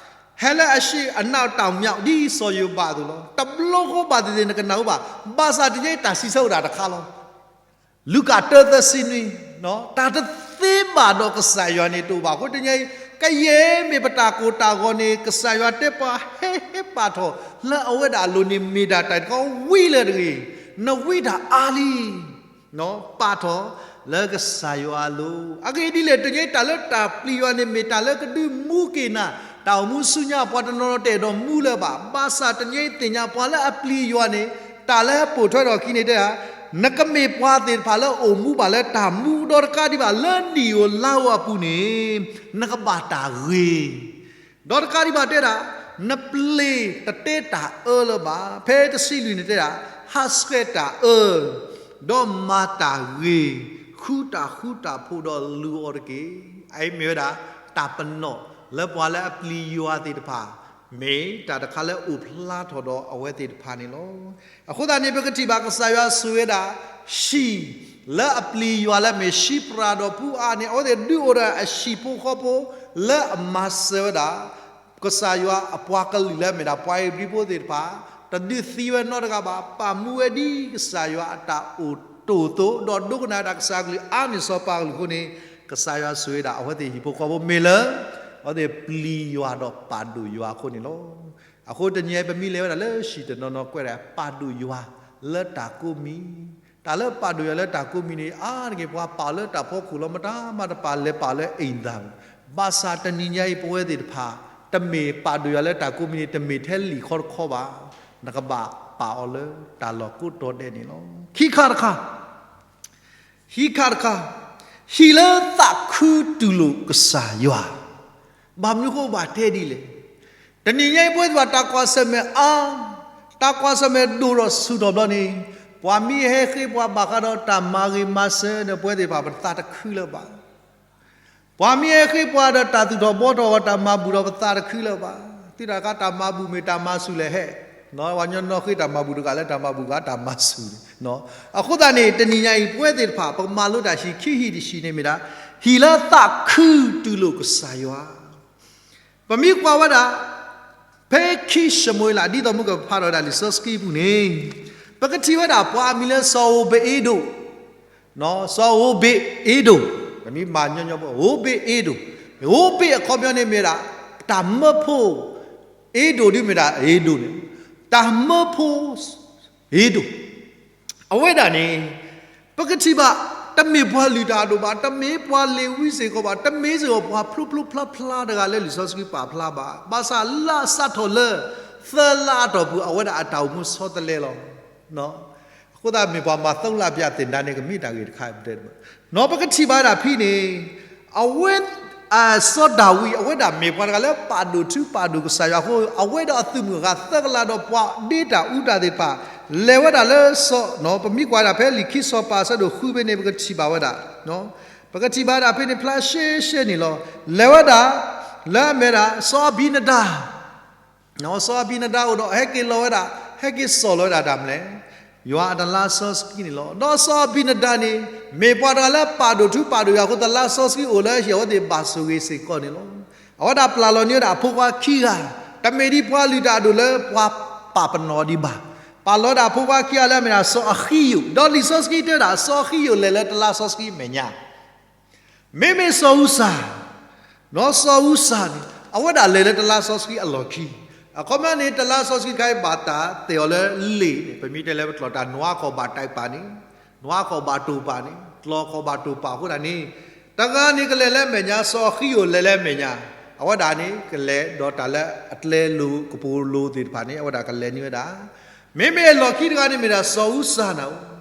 ဟဲလၢအရှေ့အနောက်တောင်မြောက် ဒ်စီၤယိၤဘးအသိးလီၤ. တဘျီဃီဘၣ်သ့ၣ်သ့ၣ်နကနၢ်ဟူဘၣ်. ဘၣ်ဆၣ်တနံၤညါအံၤတၢ်စံးဆၢဝဲဒၣ်တခါလီၤ. လူၤကၣ်တၢသၢဆံနွံ, တၢ်တသ့ဘၣ်ဒီးကစၢ်ယွၤန့ၣ်တအိၣ်ဘၣ်. အဃိတနံၤညါအံၤ ကယဲၢ်မ့ၢ်ပတၢ်ကိၢ်တၢ်ဂီၤန့ၣ် ကစၢ်ယွၤတဲပှၤဟဲဟဲပာ်ထီၣ်လၢအဝဲဒၣ်အလိၤန့ၣ် မ့ၢ်ဒၣ်တၢ်တခီဝံၤလၢတဂ့ၤ. နဝံတၢ်အါလံ ပာ်ထီၣ်လၢကစၢ်ယွၤအလိၤ. အဂ့ၢ်ဒ်လဲၣ် တနံၤညါအံၤတၢ်လၢတၢ်ပျံၤယွၤန့ၣ် မ့ၢ်တၢ်လၢကဒုးမူက့ၤနၤ, တၢ်အိၣ်မူဆူညါပှၤတနီၤနီၤတအဲၣ်ဒိးမူလၢၤဘၣ်. ဘၣ်ဆၣ်တနံၤညါအံၤသ့ၣ်ညါပှၤလၢအပျံၤယွၤန့ၣ် တၢ်လၢပိာ်ထွဲထီၣ်အခံန့ၣ်တဲဒၣ်, နကမ့ၢ်ပှၤသ့ၣ်တဖၣ်လၢအအိၣ်မူဘၣ်လၢတၢ်မူဒီးတကးဒံးဘၣ် လၢနံၣ်ဧိၤလါဧိၤအပူၤန့ၣ် နကဘၣ်တၢ်ဂ့ၤ ဒီးတကးဒံးဘၣ်တဲဒၣ်, နပျ့ၤတတဲတၢ်အၢလၢၤဘၣ်. ဖဲတဆံလွံၢ်န့ၣ်တဲဒၣ်, ဟးဆှဲးတၢ်အၢ, ဒီးမၤတၢ်ဂ့ၤ, ဃုတၢ်ဃူတၢ်ဖိးဒီးလူၤအီၤတက့ၢ်. အအံၤမ့ၢ်ဝဲဒၣ် တၢ်ပနီၣ်လၢပှၤလၢအပျံၤယွၤသ့ၣ်တဖၣ်, မ့ၢ်တၢ်တခါလၢအိၣ်ဖျါထီၣ်ဒီးအဝဲသ့ၣ်တဖၣ်န့ၣ်လီၤ. အဃိသတးန့ၣ် ပကထံၣ်ဘၣ်ကစၢ်ယွၤဆိၣ်ဝဲဒၣ် ဟံၣ်လၢအပျံၤယွၤလၢအမ့ၢ် ၡံပြၤဒီးဖုအါန့ၣ် အဝဲသ့ၣ်ဒုးအိၣ်ဒီးအဟံၣ်ဖိဃီဖိလၢအမၤစၢၤဝဲဒၣ် ကစၢ်ယွၤအပှၤကလုာ်လၢအမ့ၢ်ဒၣ်ပှၤဧ့ၤဘြံၤဖိသ့ၣ်တဖၣ်, တဒုးသံဝဲနီတဂၤဘၣ်, ပာ်မူဝဲဒ်ကစၢ်ယွၤအတၢ်အိၣ်တ့ၢ်အသိး, ဒီးဒိကနၣ်ဝဲဒၣ်ကစၢ်အကလုၢ်အါန့ၢ်စီၤပၤအကလုၢ်အဃိန့ၣ်, ကစၢ်ယွၤဆိၣ်ဝဲဒၣ်အဝဲသ့ၣ်ဟံၣ်ဖိဃီဖိမ့ၢ်လၢ အဝဲသ့ၣ်ပျံၤယွၤဒီးပာ်ဒိၣ်ယွၤအဃိန့ၣ်လီၤ. အဃိတနံၤအံၤပမ့ၢ်လဲၤဝဲဒၣ်လၢဟံၣ်တနီၤနီၤကွဲးဒၣ် ပာ်ဒိၣ်ယွၤလၢတၢ်ကိးမံၤ, တၢ်လၢပာ်ဒိၣ်ယွၤလၢတၢ်ကိးမံၤန့ၣ် အါတက့ၢ်ပှၤပာ်အီၤလၢတၢ်ဖီခိၣ်လီၤ. မတၤမၤတပာ်လဲၤပာ်အီၤလၢအိမ်သာ, ဘၣ်ဆၣ်တနံၤညါအံၤပဝဲသ့ၣ်တဖၣ် တမ့ၢ်ပာ်ဒိၣ်ယွၤလၢတၢ်ကိးမံၤန့ၣ် တမ့ၢ်ထဲလံာ်ခီတခီဘၣ်. နကဘၣ် ပာ်အီၤလၢတၢ်လီၢ်ကိးတီၤဒဲးန့ၣ်လီၤ. ခံခါတခါ, ခံခါတခါ, ဟံၣ်လၢသးခုတူၢ်လိာ်ကစၢ်ယွၤ, ဘၣ်မနုၤဃိဘၣ်တဲဒ်လဲၣ်. တနံၤညါအံၤပဝဲသ့ၣ်တဖၣ်တၢ်ကွၢ်ဆၢၣ်မဲာ်အါ, တၢ်ကွၢ်ဆၢၣ်မဲာ်ဒိၣ်ထီၣ်ဆူၣ်ထီၣ်ဘျီန့ၣ်, ပှၤမ့ၢ်ဟဲဃ့ပှၤဘၣ်ဃးဒီးတၢ်မၤဂ့ၤမၤစၢၤဒီး ပဝဲသ့ၣ်တဖၣ်ပသးတခုလၢၤဘၣ်. ပှၤမ့ၢ်ဟဲဃ့ပှၤဒီးတၢ်သူၣ်ထီၣ်ဘှီထီၣ်အီၤတၢ်မၤဘူၣ်ဒီးပသးတခုလၢၤဘၣ်. သုတၢ်ခါတၢ်မၤဘူၣ်မ့ၢ်တၢ်မၤဆူၣ်လဲၣ်ဟဲ, ပှၤကညီနီၣ်ဃ့တၢ်မၤဘူၣ်တဂၤလၢတၢ်မၤဘူၣ်ဂၤတၢ်မၤဆူၣ်န့ၣ်. အဃိသတးန့ၣ် တနံၤညါအံၤ ပဝဲသ့ၣ်တဖၣ် ပကမၤလိတၢ်ဟံၣ်ခံဟံၣ်တဟံၣ်န့ၣ်မ့ၢ်ဒၣ် ဟံၣ်လၢသးခုတူၢ်လိာ်ကစၢ်ယွၤ ပမ့ၢ်ကွၢ်ဝဲဒၣ် ဖဲခံၡမူၤအ့လး ဒ်သိးမုၢ်ကဖးဒီးဝဲဒၣ်လံာ်စီဆှံပူၤန့ၣ်, ပကထံၣ်ဝဲဒၣ်ပှၤအမံၤလၢစီၤဧိၤဘ့းအ့ဒိၣ်, စီၤဧိၤဘ့းအ့ဒိၣ်, ပမ့ၢ်မၤညီညီဖိ ဧိၤဘ့းအ့ဒိၣ်, ဧိၤဘ့းအခီပညီန့ၣ်မ့ၢ်ဒၣ် တၢ်မၢဖိ, အ့ဒိၣ်ဒ်မ့ၢ်ဒၣ်အ့ဒိၣ်န့ၣ်, တၢ်မၢဖိ အ့ဒိၣ် အဝဲဒၣ်န့ၣ် ပကထံၣ်ဘၣ် တမ့ၢ်ပှၤလုၢ်တၢ်အဒိၣ်ဘၣ်, တမ့ၢ်ပှၤလ့ၤဝံစ့ၢ်ကီးဘၣ်, တမ့ၢ်စ့ၢ်ကီးပှၤဖျိဖျိဖျါဖျါတဂၤလၢလံာ်စီဆှံပာ်ဖျါဘၣ်. ဘၣ်ဆၣ်လၢအစးထီၣ်လၢ သၢလါအတီၢ်ပူၤ အဝဲဒၣ်အတၢ်အိၣ်မူဆီတလဲလီၤ. အဃိသတးမ့ၢ်ပှၤမၤသီလၢအပျၢ်သ့ၣ်ဒါန့ၣ် ကမ့ၢ်တၢ်ဂ့ၢ်တခါပတဲတဘၣ်. နီၢ်ပကထံၣ်ဘၣ်ဒၣ်ဖဲန့ၣ်, အဝဲ စီၤဒၤဝံး အဝဲဒၣ်မ့ၢ်ပှၤတဂၤလၢပာ်ဒိၣ်ထူပာ်ဒိၣ်ကစၢ်ယွၤအဃိ အဝဲဒီးအသုးမုၢ်အဂၤသၢကလးဒီးပှၤဒ့တၢ်အူတၢ်သ့ၣ်တဖၣ် လဲၤဝဲဒၣ်လၢ ပမ့ၢ်ကွၢ်ဒၣ်ဖဲလံာ်ခံစီၤပၤအဆၢဒိၣ်ဃုဖဲန့ၣ် ပကထံၣ်ဘၣ်ဝဲဒၣ်, ပကထံၣ်ဘၣ်ဒၣ်ဖဲန့ၣ်ဖျါရှဲရှဲန့ၣ်လီၤ. လဲၤဝဲဒၣ် လၢအမ့ၢ်ဒၣ် စီၤအဘံနဒၤ စီၤအဘံနဒၤအိၣ်ဒီးဟဲက့ၤလီၤဝဲဒၣ်, ဟဲက့ၤစိာ်လီၤဝဲဒၣ်တၢ်မနုၤလဲၣ်, ယွၤအတလါစီဆှံန့ၣ်လီၤ. ဒီးစီၤအဘံနဒၤန့ၣ် မ့ၢ်ပှၤတဂၤလၢပာ်ဒိၣ်ထူပာ်ဒိၣ်ယွၤအဃိ တလါစီဆှံအိၣ်လၢအဟံၣ်အဝဲသ့ၣ်ဘၣ်ဆိၣ်ဂ့ၤစ့ၢ်ကီးန့ၣ်လီၤ. အဝဲဒၣ်ပျၢ်လီၤန့ၢ်ဝဲဒၣ်အဖိခွါခံဂၤ, တမ့ၢ်ဒ်ပှၤလုၢ်တၢ်အဒိၣ်လၢပှၤပာ်ပနီၣ်ဒံးဘၣ်. ပာ်လီၤဝဲဒၣ်အဖိခွါခံဂၤလၢအမ့ၢ်ဒၣ်စီၤအဃံယိာ်, ဒီးလံာ်စီဆှံတဲဝဲဒၣ် စီၤအဃံယိာ်လဲၤလၢတလါစီဆှံအမဲာ်ညါ မ့မ့ၢ်စီၤအူစၤ, စီၤအူစၤန့ၣ် အဝဲဒၣ်လဲၤလၢတလါစီဆှံအလီၢ်ခံ, အခီပညီန့ၣ် တလါစီဆှံတခါအံၤဘၣ်တၢ်တဲအီၤလၢလ့ၣ်န့ၣ် ပမ့ၢ်တဲလၢပကျိာ်တၢ် နွံအခီၣ်ဘၣ်တၢ်ပာ်န့ၣ်, နွံအခီၣ်ဘၣ်တိၢ်ပာ်န့ၣ်, ကျိာ်အခီၣ်ဘၣ်တိၢ်ပာ်အဃိသတးန့ၣ်, တဂၤန့ၣ်ကလဲၤလၢအမဲာ်ညါ, စီၤအဃံယိာ်လဲၤလၢအမဲာ်ညါ, အဝဲဒၣ်န့ၣ် ကလဲၤဒီးတၢ်လၢအကျဲလိၤကပိာ်လိၤသ့ၣ်တဖၣ်န့ၣ် အဝဲဒၣ်ကလဲၤန့ၢ်ဝဲဒၣ် မ့မ့ၢ်အလီၢ်ခံတဂၤန့ၣ်မ့ၢ်ဒၣ်စီၤအူစၤနၤဧိၤ,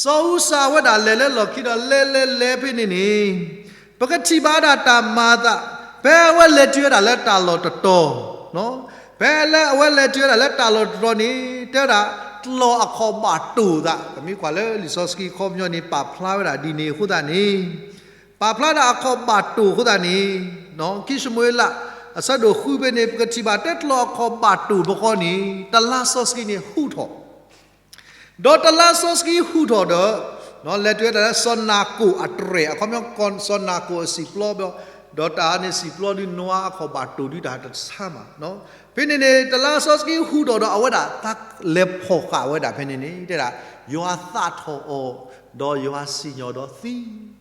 စီၤအူစၤအဝဲဒၣ်လဲၤလၢလီၢ်ခံဒီးလဲၤလဲၤလဲၤဖဲန့ၣ်န့ၣ်, ပကထံၣ်ဘၣ်ဒၣ်တၢ်မၤအသး, ဖဲအဝဲလဲၤတုၤဝဲဒၣ်လၢတၢ်လီၢ်တတီၤ, ဖဲလၢအဝဲလဲၤတုၤဝဲဒၣ်လၢတၢ်လီၢ်တတီၤန့ၣ် တဲဝဲဒၣ် ကျိာ်အခီၣ်ဘၣ်တိၢ်သး, ပမ့ၢ်ကွၢ်လၢလံာ်စီဆှံအခီပညီန့ၣ် ပာ်ဖျါဝဲဒၣ်ဒ်န့ၣ်အဃိသတးန့ၣ် ပာ်ဖျါဒၣ်အခီၣ်ဘၣ်တိၢ်အဃိသတးန့ၣ်, ခံၡမူၤအ့လး အဆၢဒိၣ်ဃုဖဲန့ၣ် ပကထံၣ်ဘၣ်တဲကျိာ်အခီၣ်ဘၣ်တိၢ်တခီန့ၣ် တလါစီဆှံန့ၣ်ဟူးထီၣ်, ဒီးတလါစီဆှံဟူးထီၣ်ဒီး လဲၤတုၤဝဲဒၣ်လၢစီၤနၤကိၣ်အတြဲၤ, အခီပညီစီၤနၤကိၣ်အစံာ်ပျီဘျီ, ဒီးတၢ်န့ၣ်စံာ်ပျီဒုးနွံအခီၣ်ဘၣ်တိၢ်ဒုးတၢ်တဆါမး, ဖဲန့ၣ်န့ၣ် တလါစီဆှံဟူးထီၣ်ဒီးအဝဲဒၣ်သးလဲၤဖီၣ်ဃာ်ဝဲဒၣ်ဖဲန့ၣ်န့ၣ် တဲဒၣ် ယွၤသးထီၣ်အီၤ, ဒီးယွၤစံၣ်ညီၣ်ဒီးသံ,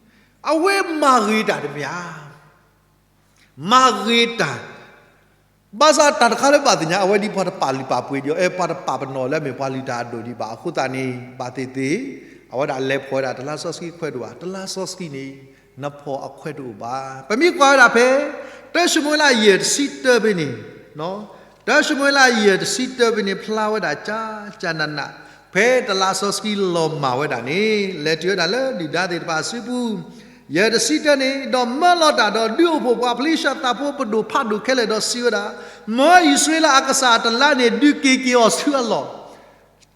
အဝဲမၤဂ့ၤတၢ်တမ့ၢ်ဧါ မၤဂ့ၤတၢ်, ဘၣ်ဆၣ်တၢ်တခါလၢဘၣ်သ့ၣ်ညါ အဝဲဒ်ပှၤတပာ်လုၢ်ပာ်ပှ့ၤဒံးအီၤ, အဲပှၤတပာ်ပနီၣ်လၢအမ့ၢ်ပှၤလုၢ်တၢ်အဒိၣ်ဒံးဘၣ်အဃိသတးန့ၣ် ဘၣ်သ့ၣ်သ့ၣ် အဝဲဒၣ်လဲၤဖီၣ်ဝဲဒၣ်တလါစီဆှံခွဲးတအိၣ်ဘၣ်, တလါစီဆှံန့ၣ် နဖီၣ်အခွဲးတအိၣ်ဘၣ်. ပမ့ၢ်ကွၢ်ဝဲဒၣ်ဖဲ တၢၡမူၤအ့လးယဲၢ်တဆံတၢဖဲန့ၣ်, တၢၡမူၤအ့လးယဲၢ်တဆံတၢဖဲန့ၣ် ဖျါဝဲဒၣ်ကၠၢ်ကၠၢ်နးနး, ဖဲတလါစီဆှံလီၤမၢ်ဝဲဒၣ်န့ၣ် လဲၤတုၤဝဲဒၣ်လၢဒုၣ်ဒါသ့ၣ်တဖၣ်အစုပူၤ ယဲၢ်တဆံတၢန့ၣ်, ဒီးမၢလီၤတၢ်ဒီးဒုးအိၣ်ဖှိၣ်ပှၤဖလ့ၡသးဖိပဒိၣ်ဖးဒိၣ်ခဲလၢာ်ဒီးစံးဝဲဒၣ်, မ်အံၣ်စရ့လးအကစၢ်အတလါန့ၣ် ဒုးက့ၤက့ၤအီၤဆူအလီၢ်,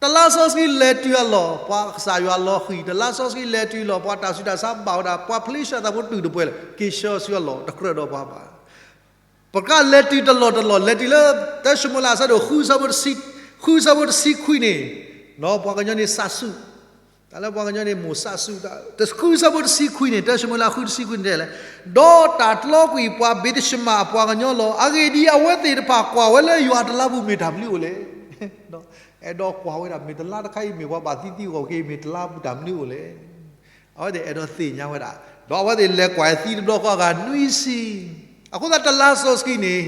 တလါစီဆှံလဲၤတုၤအလီၢ် ပှၤကစၢ်ယွၤလီၤဃံၤ, တလါစီဆှံလဲၤတုၤအလီၢ် ပှၤတၢ်ဆူးတၢ်ဆါဘၣ်ဝဲဒၣ် ပှၤဖလ့ၡသးဖိတုၤတပှဲၤလၢၤ က့ၤဆှၢဆူအလီၢ် တကြၢးဒီးပှၤဘၣ် ပကလဲၤတုၤတလီၢ်တလီၢ် လဲၤတုၤလၢ တၢၡမူၤအ့လးအဆၢဒိၣ် ဃုဆၢဖိတဆံခွံန့ၣ်, ပှၤကညီန့ၣ်စးဆူၣ်, တၢ်လၢပှၤကညီန့ၣ်မိၣ်စးဆူၣ်, ဃုဆၢဖိတဆံခွံန့ၣ် တၢၡမူၤအ့လးဃုတဆံခွံန့ၣ်တဲလဲၣ်, ဒီးတၢ်တြီကွံာ်ပှၤဘ့းတၡမၣ်အပှၤကညီလီၤ. အဂ့ၢ်ဒ်အံၤ, အဝဲသ့ၣ်တဖၣ်ကွၢ်ဝဲလၢယွၤအတလါပူၤမ့ၢ်တၢ်မနုၤအိၣ်လဲၣ်. အဲၣ်ဒိးကွၢ်ဝဲဒၣ် မ့ၢ်တလါတခါအံၤ မ့ၢ်ပှၤဘၣ်သံသံဂီၢ်က့ၤ မ့ၢ်တလါပူၤတၢ်မနုၤအိၣ်လဲၣ်. အဝဲသ့ၣ်အဲၣ်ဒိးသ့ၣ်ညါဝဲဒၣ်, ဒီးအဝဲသ့ၣ်လဲၤကွၢ်သံတဘျီဃီအဂၤနွံဆံ, အဃိသတးတလါစီဆှံန့ၣ်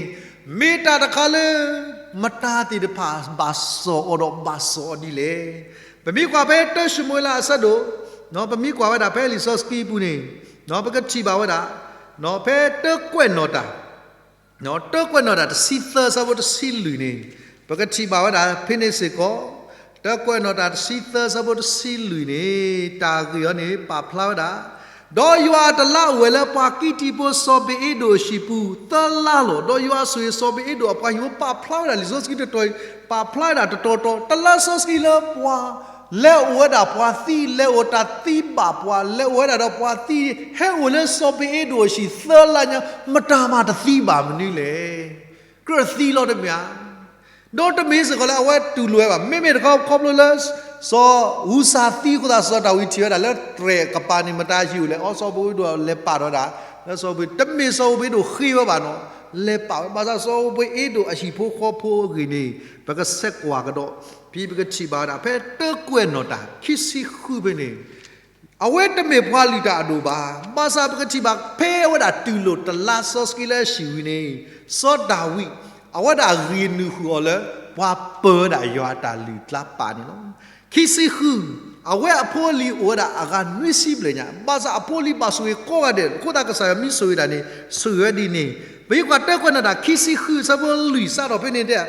မ့ၢ်တၢ်တခါလၢ မတၤသ့ၣ်တဖၣ်ဘၣ်စီၣ်အီၤဒီးဘၣ်စီၣ်အီၤဒ်လဲၣ်. ပမ့ၢ်ကွၢ်ဖဲတၢၡမူၤအ့လးအဆၢဒိၣ်, ပမ့ၢ်ကွၢ်ဝဲဒၣ်ဖဲလံာ်စီဆှံပူၤန့ၣ်, ပကထံၣ်ဘၣ်ဝဲဒၣ်, ဖဲတၢကွဲးနီၣ်တၢ် တၢကွဲးနီၣ်တၢ်တဆံသၢဆၢဖိတဆံလွံၢ်န့ၣ်, ပကထံၣ်ဘၣ်ဝဲဒၣ်ဖဲန့ၣ်စ့ၢ်ကီး, တၢ်ကွဲးနီၣ်တၢ်တဆံသၢဆၢဖိတဆံလွံၢ်န့ၣ် တၢ်ဂ့ၢ်အံၤန့ၣ် ပာ်ဖျါဝဲဒၣ်, ဒီးယွၤအတလါအိၣ်ဝဲလၢပှၤကံးတံဖိစီၤဘ့းအ့ဒိၣ်အဟံၣ်ပူၤ သၢလါလီၤ. ဒီးယွၤဆိၣ်ဂ့ၤစီၤဘ့းအ့ဒိၣ်အပှၤဟံၣ်ဖိ ပာ်ဖျါဝဲဒၣ်လံာ်စီဆှံတတီၤအံၤ ပာ်ဖျါဝဲဒၣ်တတီၤတီၤ တလါစီဆှံလၢပှၤ လဲၤအိၣ်ဝဲဒၣ်ပှၤသံ လဲၤအိၣ်တၢ်သံဘၣ်ပှၤ လဲၤအိၣ်ဝဲဒၣ်ဒီးပှၤသံ ဟဲအိၣ်လၢစီၤဘ့းအ့ဒိၣ်အဟံၣ်သၢလါညါ မတၤမၤတသံဘၣ်မနုၤလဲၣ်. ကြၢးသံလီၤတမ့ၢ်ဧါ. ဒီးတမ့ၢ်စ့ၢ်ကီးလၢအဝဲတူၢ်လိာ်ဝဲဘၣ်. မ့မ့ၢ်တခီခီဖျိလၢ စီၤအူစၤသံအဃိသတး စီၤဒၤဝံးထံၣ်ဝဲဒၣ်လၢတြဲၤကပၤန့ၣ် မတၤဟံၣ်အိၣ်လဲၣ် အိ စီၤဘ့းအ့ဒိၣ်လဲၤပာ်ထီၣ်ဝဲဒၣ် လၢစီၤဘ့း တမ့ၢ်စီၤဘ့းအ့ဒိၣ်ဃ့ဝဲဘၣ်နီၤ လဲၤပာ်ဝဲ ဘၣ်ဆၣ်စီၤဘ့းအ့ဒိၣ်အဟံၣ်ဖိဃီဖိအဂ့ၢ်န့ၣ် ပကဆဲးကွၢ်ကဒီး ဖဲပကထံၣ်ဘၣ်ဝဲဒၣ် ဖဲတၢ်ကွဲးနီၣ်တၢ် ခံဆံဃုဖဲန့ၣ် အဝဲတမ့ၢ်ပှၤလုၢ်တၢ်အဒိၣ်ဘၣ်. ဘၣ်ဆၣ်ပကထံၣ်ဘၣ် ဖဲအဝဲဒၣ်တူၢ်လိာ်တလါစီဆှံလၢအဟံၣ်ဝံၤန့ၣ် စီၤဒၤဝံး အဝဲဒၣ်ဂံၢ်နုာ်ဃုာ်အီၤလၢ ပှၤပၢၤဝဲဒၣ်ယွၤအတၢ်လုၢ်ကျါပာ်န့ၣ်လီၤ. ခံဆံဃု အဝဲအဖိအလံၤအိၣ်ဝဲဒၣ်အဂၤနွံဆံဘျဲၣ်ညါ ဘၣ်ဆၣ်အဖိအလံၤဘၣ်ဆိၣ်ဂ့ၤကိးဂၤဒဲး အဃိသတးကစၢ်ယွၤမ့ၢ်ဆိၣ်ဂ့ၤတၢ်န့ၣ် ဆိၣ်ဂ့ၤဝဲဒ်န့ၣ် ပကွၢ်တၢ်ကွဲးနီၣ်တၢ် ခံဆံဃု ဆၢဖိလွံၢ်စးထီၣ်ဖဲန့ၣ်တဲ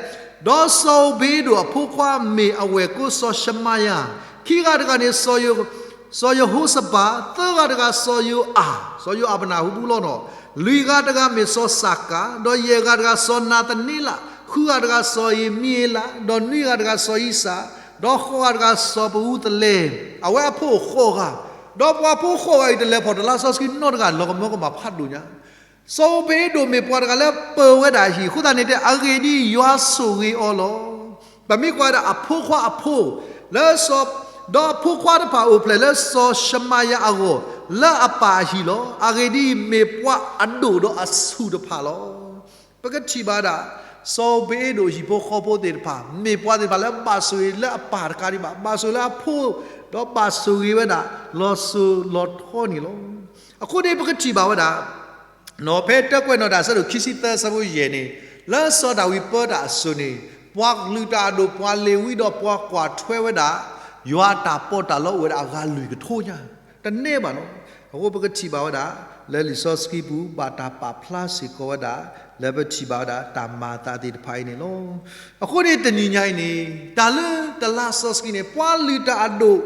ဒီးစီၤအူဘ့းအ့ဒိၣ်အဖိခွါမ့ၢ်အဝဲၢ်ကိစီၤၡမၤယၤ, ခံဂၤတဂၤန့ၣ် စီၤယဟိၤစပၤ, သၢဂၤတဂၤစီၤယိၤအၤ, စီၤယိၤအၤပနၢ်ဟူဘူးလီၤနီၤ, လွံၢ်ဂၤတဂၤမ့ၢ်စီၤစၤကၤ, ဒီးယဲၢ်ဂၤတဂၤစီၤနၤသန့လး, ဃုဂၤတဂၤစီၤဧမံအ့လး, ဒီးနွံဂၤတဂၤစီၤအံစၢ်, ဒီးဃိးဂၤတဂၤစီၤပအူသလဲ, အဝဲအဖိဃိးဂၤ, ဒီးပှၤဖိဃိးဂၤအံၤ တလဲၤဖီၣ်တလါစီဆှံနီတဂၤ လီၤကမၢကမၣ်ဖးဒိၣ်ညါ စီၤအူဘ့းအ့ဒိၣ်မ့ၢ်ပှၤတဂၤလၢပၢၤဝဲဒၣ်အဟံၣ် အဃိသတးန့ၣ်တဲ အဂ့ၢ်ဒ်အံၤ, ယွၤဆိၣ်ဂ့ၤအီၤလီၤ. ပမ့ၢ်ကွၢ်ဝဲဒၣ်အဖိခွါအဖိ, လၢစီၤ, ဒီးအဖိခွါတဖၣ်အိၣ်ဖျဲၣ်လၢစီၤၡမၤယၤအဂီၢ်, လၢအပၢ်အဟံၣ်လီၤ. အဂ့ၢ်ဒ်အံၤ, မ့ၢ်ပှၤအဒိၣ်ဒီးအဆူၣ်တဖၣ်လီၤ. ပကထံၣ်ဘၣ်ဝဲဒၣ် စီၤအူဘ့းအ့ဒိၣ်အဟံၣ်ဖိဃီဖိသ့ၣ်တဖၣ် မ့ၢ်ပှၤသ့ၣ်တဖၣ်လၢဘၣ်ဆိၣ်ဂ့ၤလၢအပၢ်တကးဒံးဘၣ်, ဘၣ်ဆိၣ်ဂ့ၤလၢအဖိ, ဒီးဘၣ်ဆိၣ်ဂ့ၤဝဲဒၣ် လီၤစိၤလီၤထီန့ၣ်လီၤ. အဃိန့ၣ် ပကထံၣ်ဘၣ်ဝဲဒၣ် ဖဲတၢ်ကွဲးနီၣ်တၢ် ဆၢဒိၣ်ခံဆံသၢဆၢဖိယဲၢ်န့ၣ်, လၢစီၤဒၤဝံးပၢတၢ်အစိၤန့ၣ်, ပှၤလုၢ်တၢ်အဒိၣ် ပှၤလ့ၤဝံဒီးပှၤကွၢ်ထွဲဝဲဒၣ် ယွၤအတၢ်ပီးတၢ်လီအိၣ်ဝဲဒၣ်အဂၤလွံၢ်ကထိညါ, တန့ၢ်ဘၣ်နီၤ. အဃိပကထံၣ်ဘၣ်ဝဲဒၣ် လၢလံာ်စီဆှံပူၤ ဘၣ်တၢ်ပာ်ဖျါစ့ၢ်ကီးဝဲဒၣ် လၢပထံၣ်ဘၣ်ဝဲဒၣ်တၢ်မၤအသးသ့ၣ်တဖၣ်အံၤန့ၣ်လီၤ. အဃိန့ၣ်တနံၤညါအံၤန့ၣ် တၢ်လၢတလါစီဆှံန့ၣ် ပှၤလုၢ်တၢ်အဒိၣ်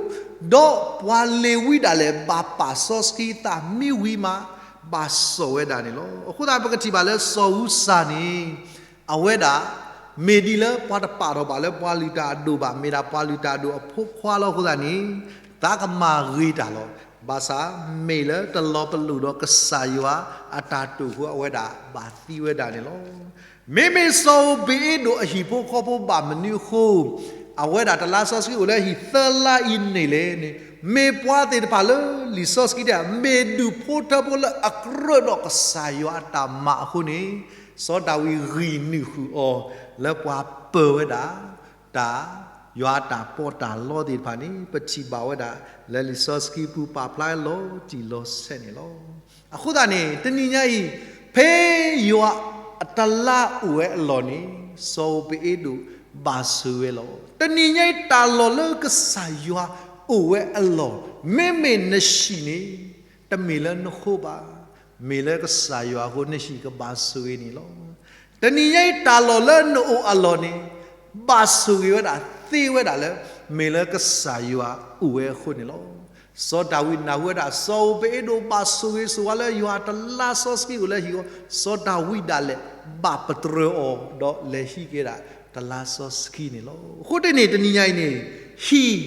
ဒီးပှၤလ့ၤဝံဒၣ်လဲာ် ဘၣ်ပာ်စီဆှံသးမ့ၢ်ဝံၤမး ဘၣ်စိာ်ဝဲဒၣ်န့ၣ်လီၤ. အဃိသတး ပကထံၣ်ဘၣ်လၢစီၤအူစၤန့ၣ် အဝဲဒၣ် မ့ၢ်ဒ်လၢပှၤတပာ်ထီၣ်ဘၣ်လၢပှၤလုၢ်တၢ်အဒိၣ်ဘၣ်, မ့ၢ်ဒၣ်ပှၤလုၢ်တၢ်အဒိၣ်အဖိခွါလီၤ. အဃိသတးန့ၣ် သးကမၤဂ့ၤတၢ်လီၤ. ဘၣ်ဆၣ်မ့ၢ်လၢတလီၤပလိာ်ဒီးကစၢ်ယွၤအတၢ်တိာ်အဃိ အဝဲဒၣ်ဘၣ်သံဝဲဒၣ်န့ၣ်လီၤ. မ့မ့ၢ်စီၤအူဘ့းအ့ဒိၣ်အဟံၣ်ဖိဃီဖိဘၣ်မနုၤအဃိ အဝဲဒၣ်တလါစီဆှံအိၣ်လၢအဟံၣ်သၢလါအံၤန့ၣ်လဲၣ်န့ၣ်, မ့ၢ်ပှၤသ့ၣ်တဖၣ်လၢလံာ်စီဆှံတဲ မ့ၢ်ဒူၣ်ဖိထၢဖိလၢအကြၢးဒီးကစၢ်ယွၤအတၢ်မၤအဃိန့ၣ်, စီၤဒၤဝံးဂံၢ်နုာ်ဃုာ်အီၤ လၢပှၤပၢၤဝဲဒၣ် တၢ် ယွၤအတၢ်ပီးတၢ်လီသ့ၣ်တဖၣ်န့ၣ် ပထံၣ်ဘၣ်ဝဲဒၣ် လၢလံာ်စီဆှံပူၤပာ်ဖျါလီၤတံၢ်လီၤဆဲးန့ၣ်လီၤ. အဃိသတးန့ၣ် တနံၤညါအံၤ ဖဲယွၤအတလါအိၣ်ဝဲအလီၢ်န့ၣ် စီၤအူဘ့းအ့ဒိၣ်ဘၣ်ဆိၣ်ဂ့ၤဝဲလီၤ. တနံၤညါအံၤ တၢ်လီၢ်လၢကစၢ်ယွၤအိၣ်ဝဲအလီၢ် မ့မ့ၢ်နဟံၣ်န့ၣ် တမ့ၢ်လၢနဃိဘၣ်, မ့ၢ်လၢကစၢ်ယွၤအဃိ နဟံၣ်ကဘၣ်ဆိၣ်ဂ့ၤန့ၣ်လီၤ. တနံၤညါအံၤ တၢ်လီၢ်လၢနအိၣ်အလီၢ်န့ၣ် ဘၣ်ဆိၣ်ဂ့ၤဝဲဒၣ်သ့ဝဲဒၣ်လၢ မ့ၢ်လၢကစၢ်ယွၤအိၣ်ဝဲအဃိန့ၣ်လီၤ. စီၤဒၤဝံးနၢ်ဟူဝဲဒၣ် စီၤအူဘ့းအ့ဒိၣ်ဘၣ်ဆိၣ်ဂ့ၤဆိၣ်ဝါလၢယွၤတလါစီဆှံအိၣ်လၢဟံၣ်အဃိ စီၤဒၤဝံးဒၣ်လဲာ်ဘၣ်ပတြၢၤအီၤ ဒီးလဲၤဟံးက့ၤဝဲဒၣ်တလါစီဆှံန့ၣ်လီၤ. အဃိတန့ၣ် တနံၤညါအံၤန့ၣ် ဟံၣ်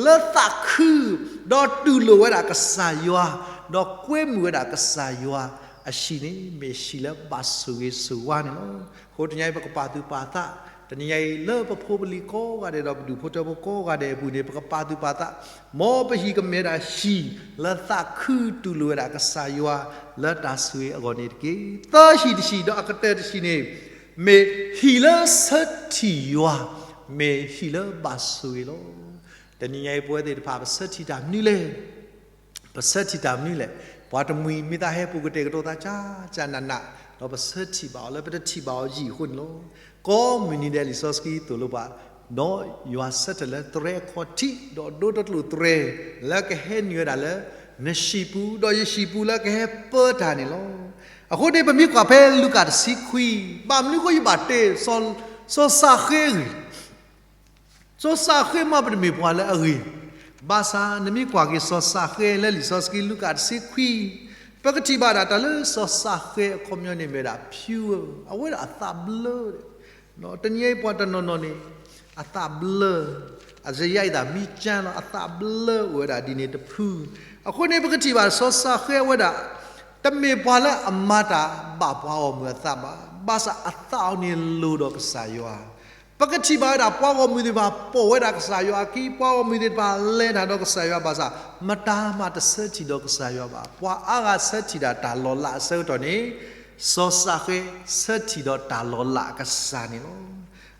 လၢသးခု ဒီးတူၢ်လိာ်ဝဲဒၣ်ကစၢ်ယွၤ ဒီးကွဲမုာ်ဝဲဒၣ်ကစၢ်ယွၤအဟံၣ်န့ၣ် မ့ၢ်ဟံၣ်လၢဘၣ်ဆိၣ်ဂ့ၤဆိၣ်ဝါန့ၣ်လီၤ. အဃိတနံၤညါအံၤ ပကပာ်သူၣ်ပာ်သး, တနံၤညါအံၤ လၢပဖိပလံၤကိးဂၤဒဲးဒီးပဒူၣ်ဖိထၢဖိကိးဂၤဒဲးအပူၤန့ၣ် ပကပာ်သူၣ်ပာ်သး, မ်ပဟံၣ်ကမ့ၢ်ဒၣ်ဟံၣ်လၢသးခုတူၢ်လိာ်ဝဲဒၣ်ကစၢ်ယွၤလၢတၢ်ဆိၣ်ဂ့ၤအဂီၢ်န့ၣ်တက့ၢ်. သၢဟံၣ်တဟံၣ်ဒီးအကတၢၢ်တဟံၣ်န့ၣ် မ့ၢ်ဟံၣ်လၢဆၢထံၣ်ယွၤ, မ့ၢ်ဟံၣ်လၢဘၣ်ဆိၣ်ဂ့ၤလီၤ. တနံၤညါအံၤပဝဲသ့ၣ်တဖၣ် ပဆၢထံၣ်တၢ်မနုၤလဲၣ် ပဆၢထံၣ်တၢ်မနုၤလဲၣ်. ပှၤတမှံၤမ့ၢ်သးဟဲပူၤကတဲာ်ကတီၤသးကၢ်ကၢ်နးနး, ဒီးပဆၢထံၣ်ဘၣ်အီၤလၢ ပတထံၣ်ဘၣ်အီၤယံာ်အဃိန့ၣ်လီၤ. ကိးမုၢ်နံၤဒဲးလံာ်စီဆှံသိၣ်လိပှၤ, ဒီးယွၤဆၢထၢၣ်လၢတြဲၤအခီၣ်ထံး ဒီးဒိတကျိာ်တြဲၤ လၢကဟဲနုာ်ဝဲဒၣ်လၢ နဟံၣ်ပူၤ ဒီးယဟံၣ်ပူၤလၢကဟဲပၢတၢ်န့ၣ်လီၤ. အဃိန့ၣ် ပမ့ၢ်ကွၢ်ဖဲလူၤကၣ်တဆံခွံ, ဘၣ်မနုၤအဃိယဘၣ်တဲ စီၤစၤဃ့အဂ့ၢ် စီၤစးဃဲမ့ၢ်ပတမ့ၢ်ပှၤလၢအဂ့ၤ, ဘၣ်ဆၣ်နမ့ၢ်ကွၢ်က့ၤစီၤစးဃဲလၢလံာ်စီဆှံလူၤကၣ်တဆံခွံ, ပကထံၣ်ဘၣ်ဒၣ်တၢ်လၢစီၤစးဃဲအခီပညီန့ၣ်မ့ၢ်ဒၣ် pure, အဝဲဒၣ်အသးဘျၢ တနံၤအံၤပှၤတနီၤနီၤန့ၣ် အသးဘျၢ, အစယါအံၤသးမံကၠၢလီၤ အသးဘျၢအိၣ်ဝဲဒၣ်ဒ်န့ၣ်တဖု, အဃိန့ၣ် ပကထံၣ်ဘၣ်စီၤစးဃဲအဝဲဒၣ် တမ့ၢ်ပှၤလၢအမၤတၢ်ဘၣ်ပှၤဂီၢ်မုၢ်အသးဘၣ်, ဘၣ်ဆၣ်အသးအီၤန့ၣ်လိၤဒီးကစၢ်ယွၤ, ပကထံၣ်ဘၣ်ဝဲဒၣ်ပှၤဂီၢ်မုၢ်သ့ၣ်တဖၣ်ပိာ်ဝဲဒၣ်ကစၢ်ယွၤအခံ, ပှၤဂီၢ်မုၢ်သ့ၣ်တဖၣ်လဲၤတၢ်ဒီးကစၢ်ယွၤဘၣ်ဆၣ်, မတၤမးတဆၢထံၣ်ဒီးကစၢ်ယွၤဘၣ်, ပှၤအါဂၤဆၢထံၣ်ဒၣ်တၢ်လီၤလးအဆၢကတီၢ်န့ၣ်, စီၤစးဃဲဆၢထံၣ်ဒီးတၢ်လီၤလးအကစၢ်န့ၣ်လီၤ.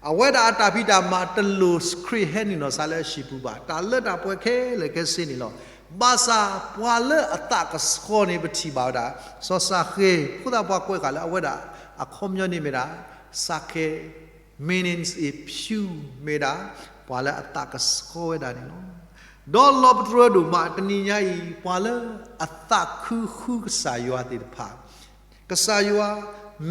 အဝဲဒၣ်အတၢ်ဖံးတၢ်မၤတလိၣ်ခရံာ်ဟဲနုာ်လီၤစးလၢအဟံၣ်ပူၤဘၣ်, တၢ်လၢတၢ်ပှဲၤခဲလၢာ်ခဲဆ့န့ၣ်လီၤ. ဘၣ်ဆၣ်ပှၤလၢအသးကဆှီန့ၣ် ပထံၣ်ဘၣ်ဝဲဒၣ် စီၤစးဃဲ, အဃိသတးပှၤကွဲးဃာ်လၢအဝဲဒၣ်အခီပညီန့ၣ်မ့ၢ်ဒၣ် စးဃဲ meanings is pure မ့ၢ်ဒၣ် ပှၤလၢအသးကဆှီဝဲဒၣ်န့ၣ်လီၤ. ဒီးလီၤပတြၢၤဒိၣ်မး တနံၤညါအံၤ ပှၤလၢအသးခုဃုကစၢ်ယွၤသ့ၣ်တဖၣ်, ကစၢ်ယွၤ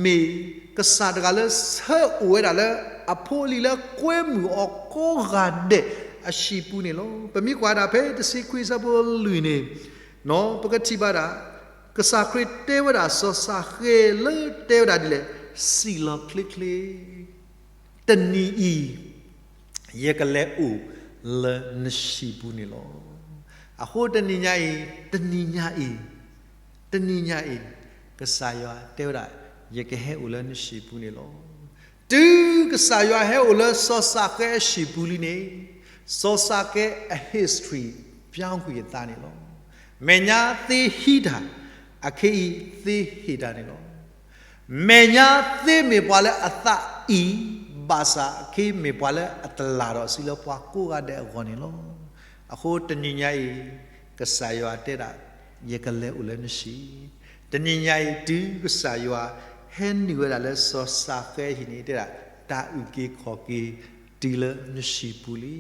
မ့ၢ်ကစၢ်တဂၤလၢဆၢအိၣ်ဝဲဒၣ်လၢအဖိအလံၤလၢကွဲမုာ်အီၤကိးဂၤဒဲးအဟံၣ်ပူၤန့ၣ်လီၤ. ပမ့ၢ်ကွၢ်ဒၣ်ဖဲတဆံခွံဆၢဖိလွံၢ်န့ၣ်, ပကထံၣ်ဘၣ်ဒၣ် ကစၢ်ခရံာ်တဲဝဲဒၣ်စီၤစးဃဲလၢတဲဝဲဒၣ်ဒ်လဲၣ်, စံၣ်လီၤချ့ချ့, တနံၤအံၤ ယကလဲၤအိၣ်လၢနဟံၣ်ပူၤန့ၣ်လီၤ. အဃိတနံၤညါအံၤ, တနံၤညါအံၤ, တနံၤညါအံၤ, ကစၢ်ယွၤတဲဝဲဒၣ်, ယကဟဲအိၣ်လၢနဟံၣ်ပူၤန့ၣ်လီၤ. တုၤကစၢ်ယွၤဟဲအိၣ်လၢစီၤစးဃဲအဟံၣ်ပူၤလံန့ၣ်, စီၤစးဃဲအ history ပြောင်းကွံာ်အသးန့ၣ်လီၤ. မဲာ်ညါသ့ဟံးတၢ်, အခဲအံၤသ့ဟ့ၣ်တၢ်န့ၣ်လီၤ. မဲာ်ညါသ့မ့ၢ်ပှၤလၢအသးအံၤ, ဘၣ်ဆၣ်အခဲအံၤမ့ၢ်ပှၤလၢအတလၢ်ဒီးစုလၢပှၤကိးဂၤဒဲးအဂီၢ်န့ၣ်လီၤ. အဃိတနံၤညါအံၤ, ကစၢ်ယွၤတဲဒၣ်, ယကလဲၤအိၣ်လၢနဟံၣ်, တနံၤညါအံၤ တုၤကစၢ်ယွၤဟဲနုာ်ဝဲဒၣ်လၢစီၤစးဃဲအဟံၣ်န့ၣ် တဲဒၣ်, တၢ်အုၣ်က့ၤခီၣ်က့ၤတုၤလၢနဟံၣ်ပူၤလံ.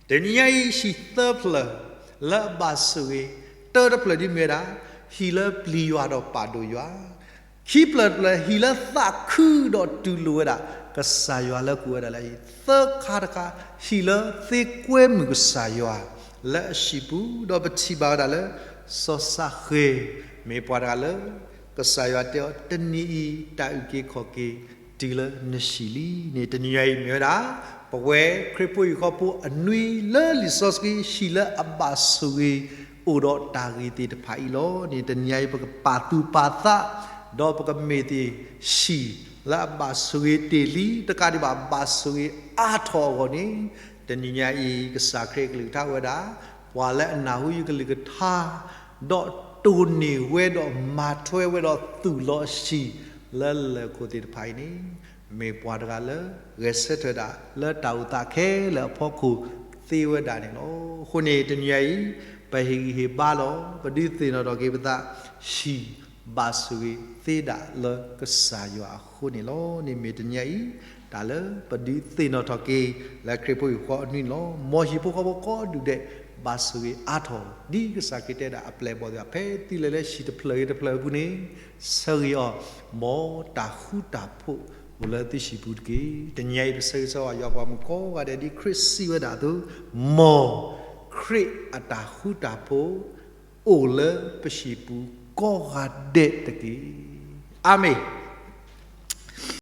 တနံၤညါအံၤ ဟံၣ်သၢဖျၢၣ်လၢအဘၣ်ဆိၣ်ဂ့ၤ, တၢတဖျၢၣ်ဒ်မ့ၢ်ဝဲဒၣ်, ဟံၣ်လၢပျံၤယွၤဒီးပာ်ဒိၣ်ယွၤ, ခံဖျၢၣ်တဖျၢၣ် ဟံၣ်လၢသးခုဒီးတူၢ်လိာ်ဝဲဒၣ် ကစၢ်ယွၤလၢကိးဝဲဒၣ်လၢအံၤ, သၢခါတခါ ဟံၣ်လၢသ့ကွဲမုာ်ကစၢ်ယွၤလၢအဟံၣ်ပူၤ, ဒီးပထံၣ်ဘၣ်ဝဲဒၣ်လၢ စီၤစးဃဲ မ့ၢ်ပှၤတဂၤလၢ ကစၢ်ယွၤတဲအီၤ တနံၤအံၤ တၢ်အုၣ်က့ၤခီၣ်က့ၤတုၤလၢနဟံၣ်လံန့ၣ် တနံၤညါအံၤမ့ၢ်ဝဲဒၣ် ပဝဲခရံာ်ဖိဟံၣ်ဃီဖိအနွံလၢလံာ်စီဆှံ ဟံၣ်လၢအဘၣ်ဆိၣ်ဂ့ၤ အိၣ်ဒီးတၢ်ဂ့ၤသ့ၣ်တဖၣ်အံၤလီၤန့ၣ် တနံၤညါအံၤ ပကပာ်သူၣ်ပာ်သး ဒီးပကမ့ၢ်သ့ၣ်ဟံၣ်လၢအဘၣ်ဆိၣ်ဂ့ၤတ့ၢ်လံ တကးဒံးဘၣ် ဘၣ်ဆိၣ်ဂ့ၤအါထီၣ်အဂီၢ်န့ၣ် တနံၤညါအံၤ ကစၢ်ခရံာ်အကလုၢ်ကထါအိၣ်ဝဲဒၣ် ပှၤလၢအနၢ်ဟူယကလုၢ်ကထါ ဒီးတိၢ်န့ၢ်ဝဲဒီးမၤထွဲဝဲဒီးသူၣ်လီၤအဟံၣ် လၢလၢၢ်ခိၣ်သ့ၣ်တဖၣ်အံၤန့ၣ် မ့ၢ်ပှၤတဂၤလၢ ဂဲၤဆၢထၢၣ်ဒၣ်လၢတၢ်အိၣ်သးခဲလၢာ်အဖီခိၣ်သ့ဝဲဒၣ်န့ၣ်လီၤ. အဃိန့ၣ် တနံၤညါအံၤ ပဟ့ၣ်ဂံၢ်ဟ့ၣ်ဘါလီၤ. ပဒုးသ့ၣ်နီၣ်ထီၣ်က့ၤပသး ဟံၣ်ဘၣ်ဆိၣ်ဂ့ၤသ့ဒၣ်လၢကစၢ်ယွၤအဃိန့ၣ်လီၤ. န့ၣ်မ့ၢ်တနံၤညါအံၤ တၢ်လၢပဒုးသ့ၣ်နီၣ်ထီၣ်က့ၤ လၢခရံာ်ဖိဟံၣ်ဃီအနွံန့ၣ်လီၤ. မ်ဟံၣ်ဖိဃီဖိကိးဒူၣ်ဒဲး ဘၣ်ဆိၣ်ဂ့ၤအါထီၣ် ဒ်ကစၢ်ခရံာ်တဲဒၣ်အပျဲၢ်အဘီၣ်သ့ၣ်တဖၣ် ဖဲသုလဲၤလၢဟံၣ်တဖျၢၣ်ဂ့ၤတဖျၢၣ်အပူၤန့ၣ် ဆၢဂ့ၤအီၤ မ်တၢ်ဃူတၢ်ဖိးအိၣ်လၢသုဟံၣ်ပူၤတက့ၢ်. တနံၤညါအံၤ ပဆၢဂ့ၤဆၢဝါယွၤပှၤမုၣ်ကိးဂၤဒဲး ဒ်ခရံာ်စံးဝဲဒၣ်အသိး မ်ခရံာ်အတၢ်ဃူတၢ်ဖိး အိၣ်လၢပဟံၣ်ပူၤကိးဂၤဒဲးတက့ၢ်. အၤမ့ၣ်.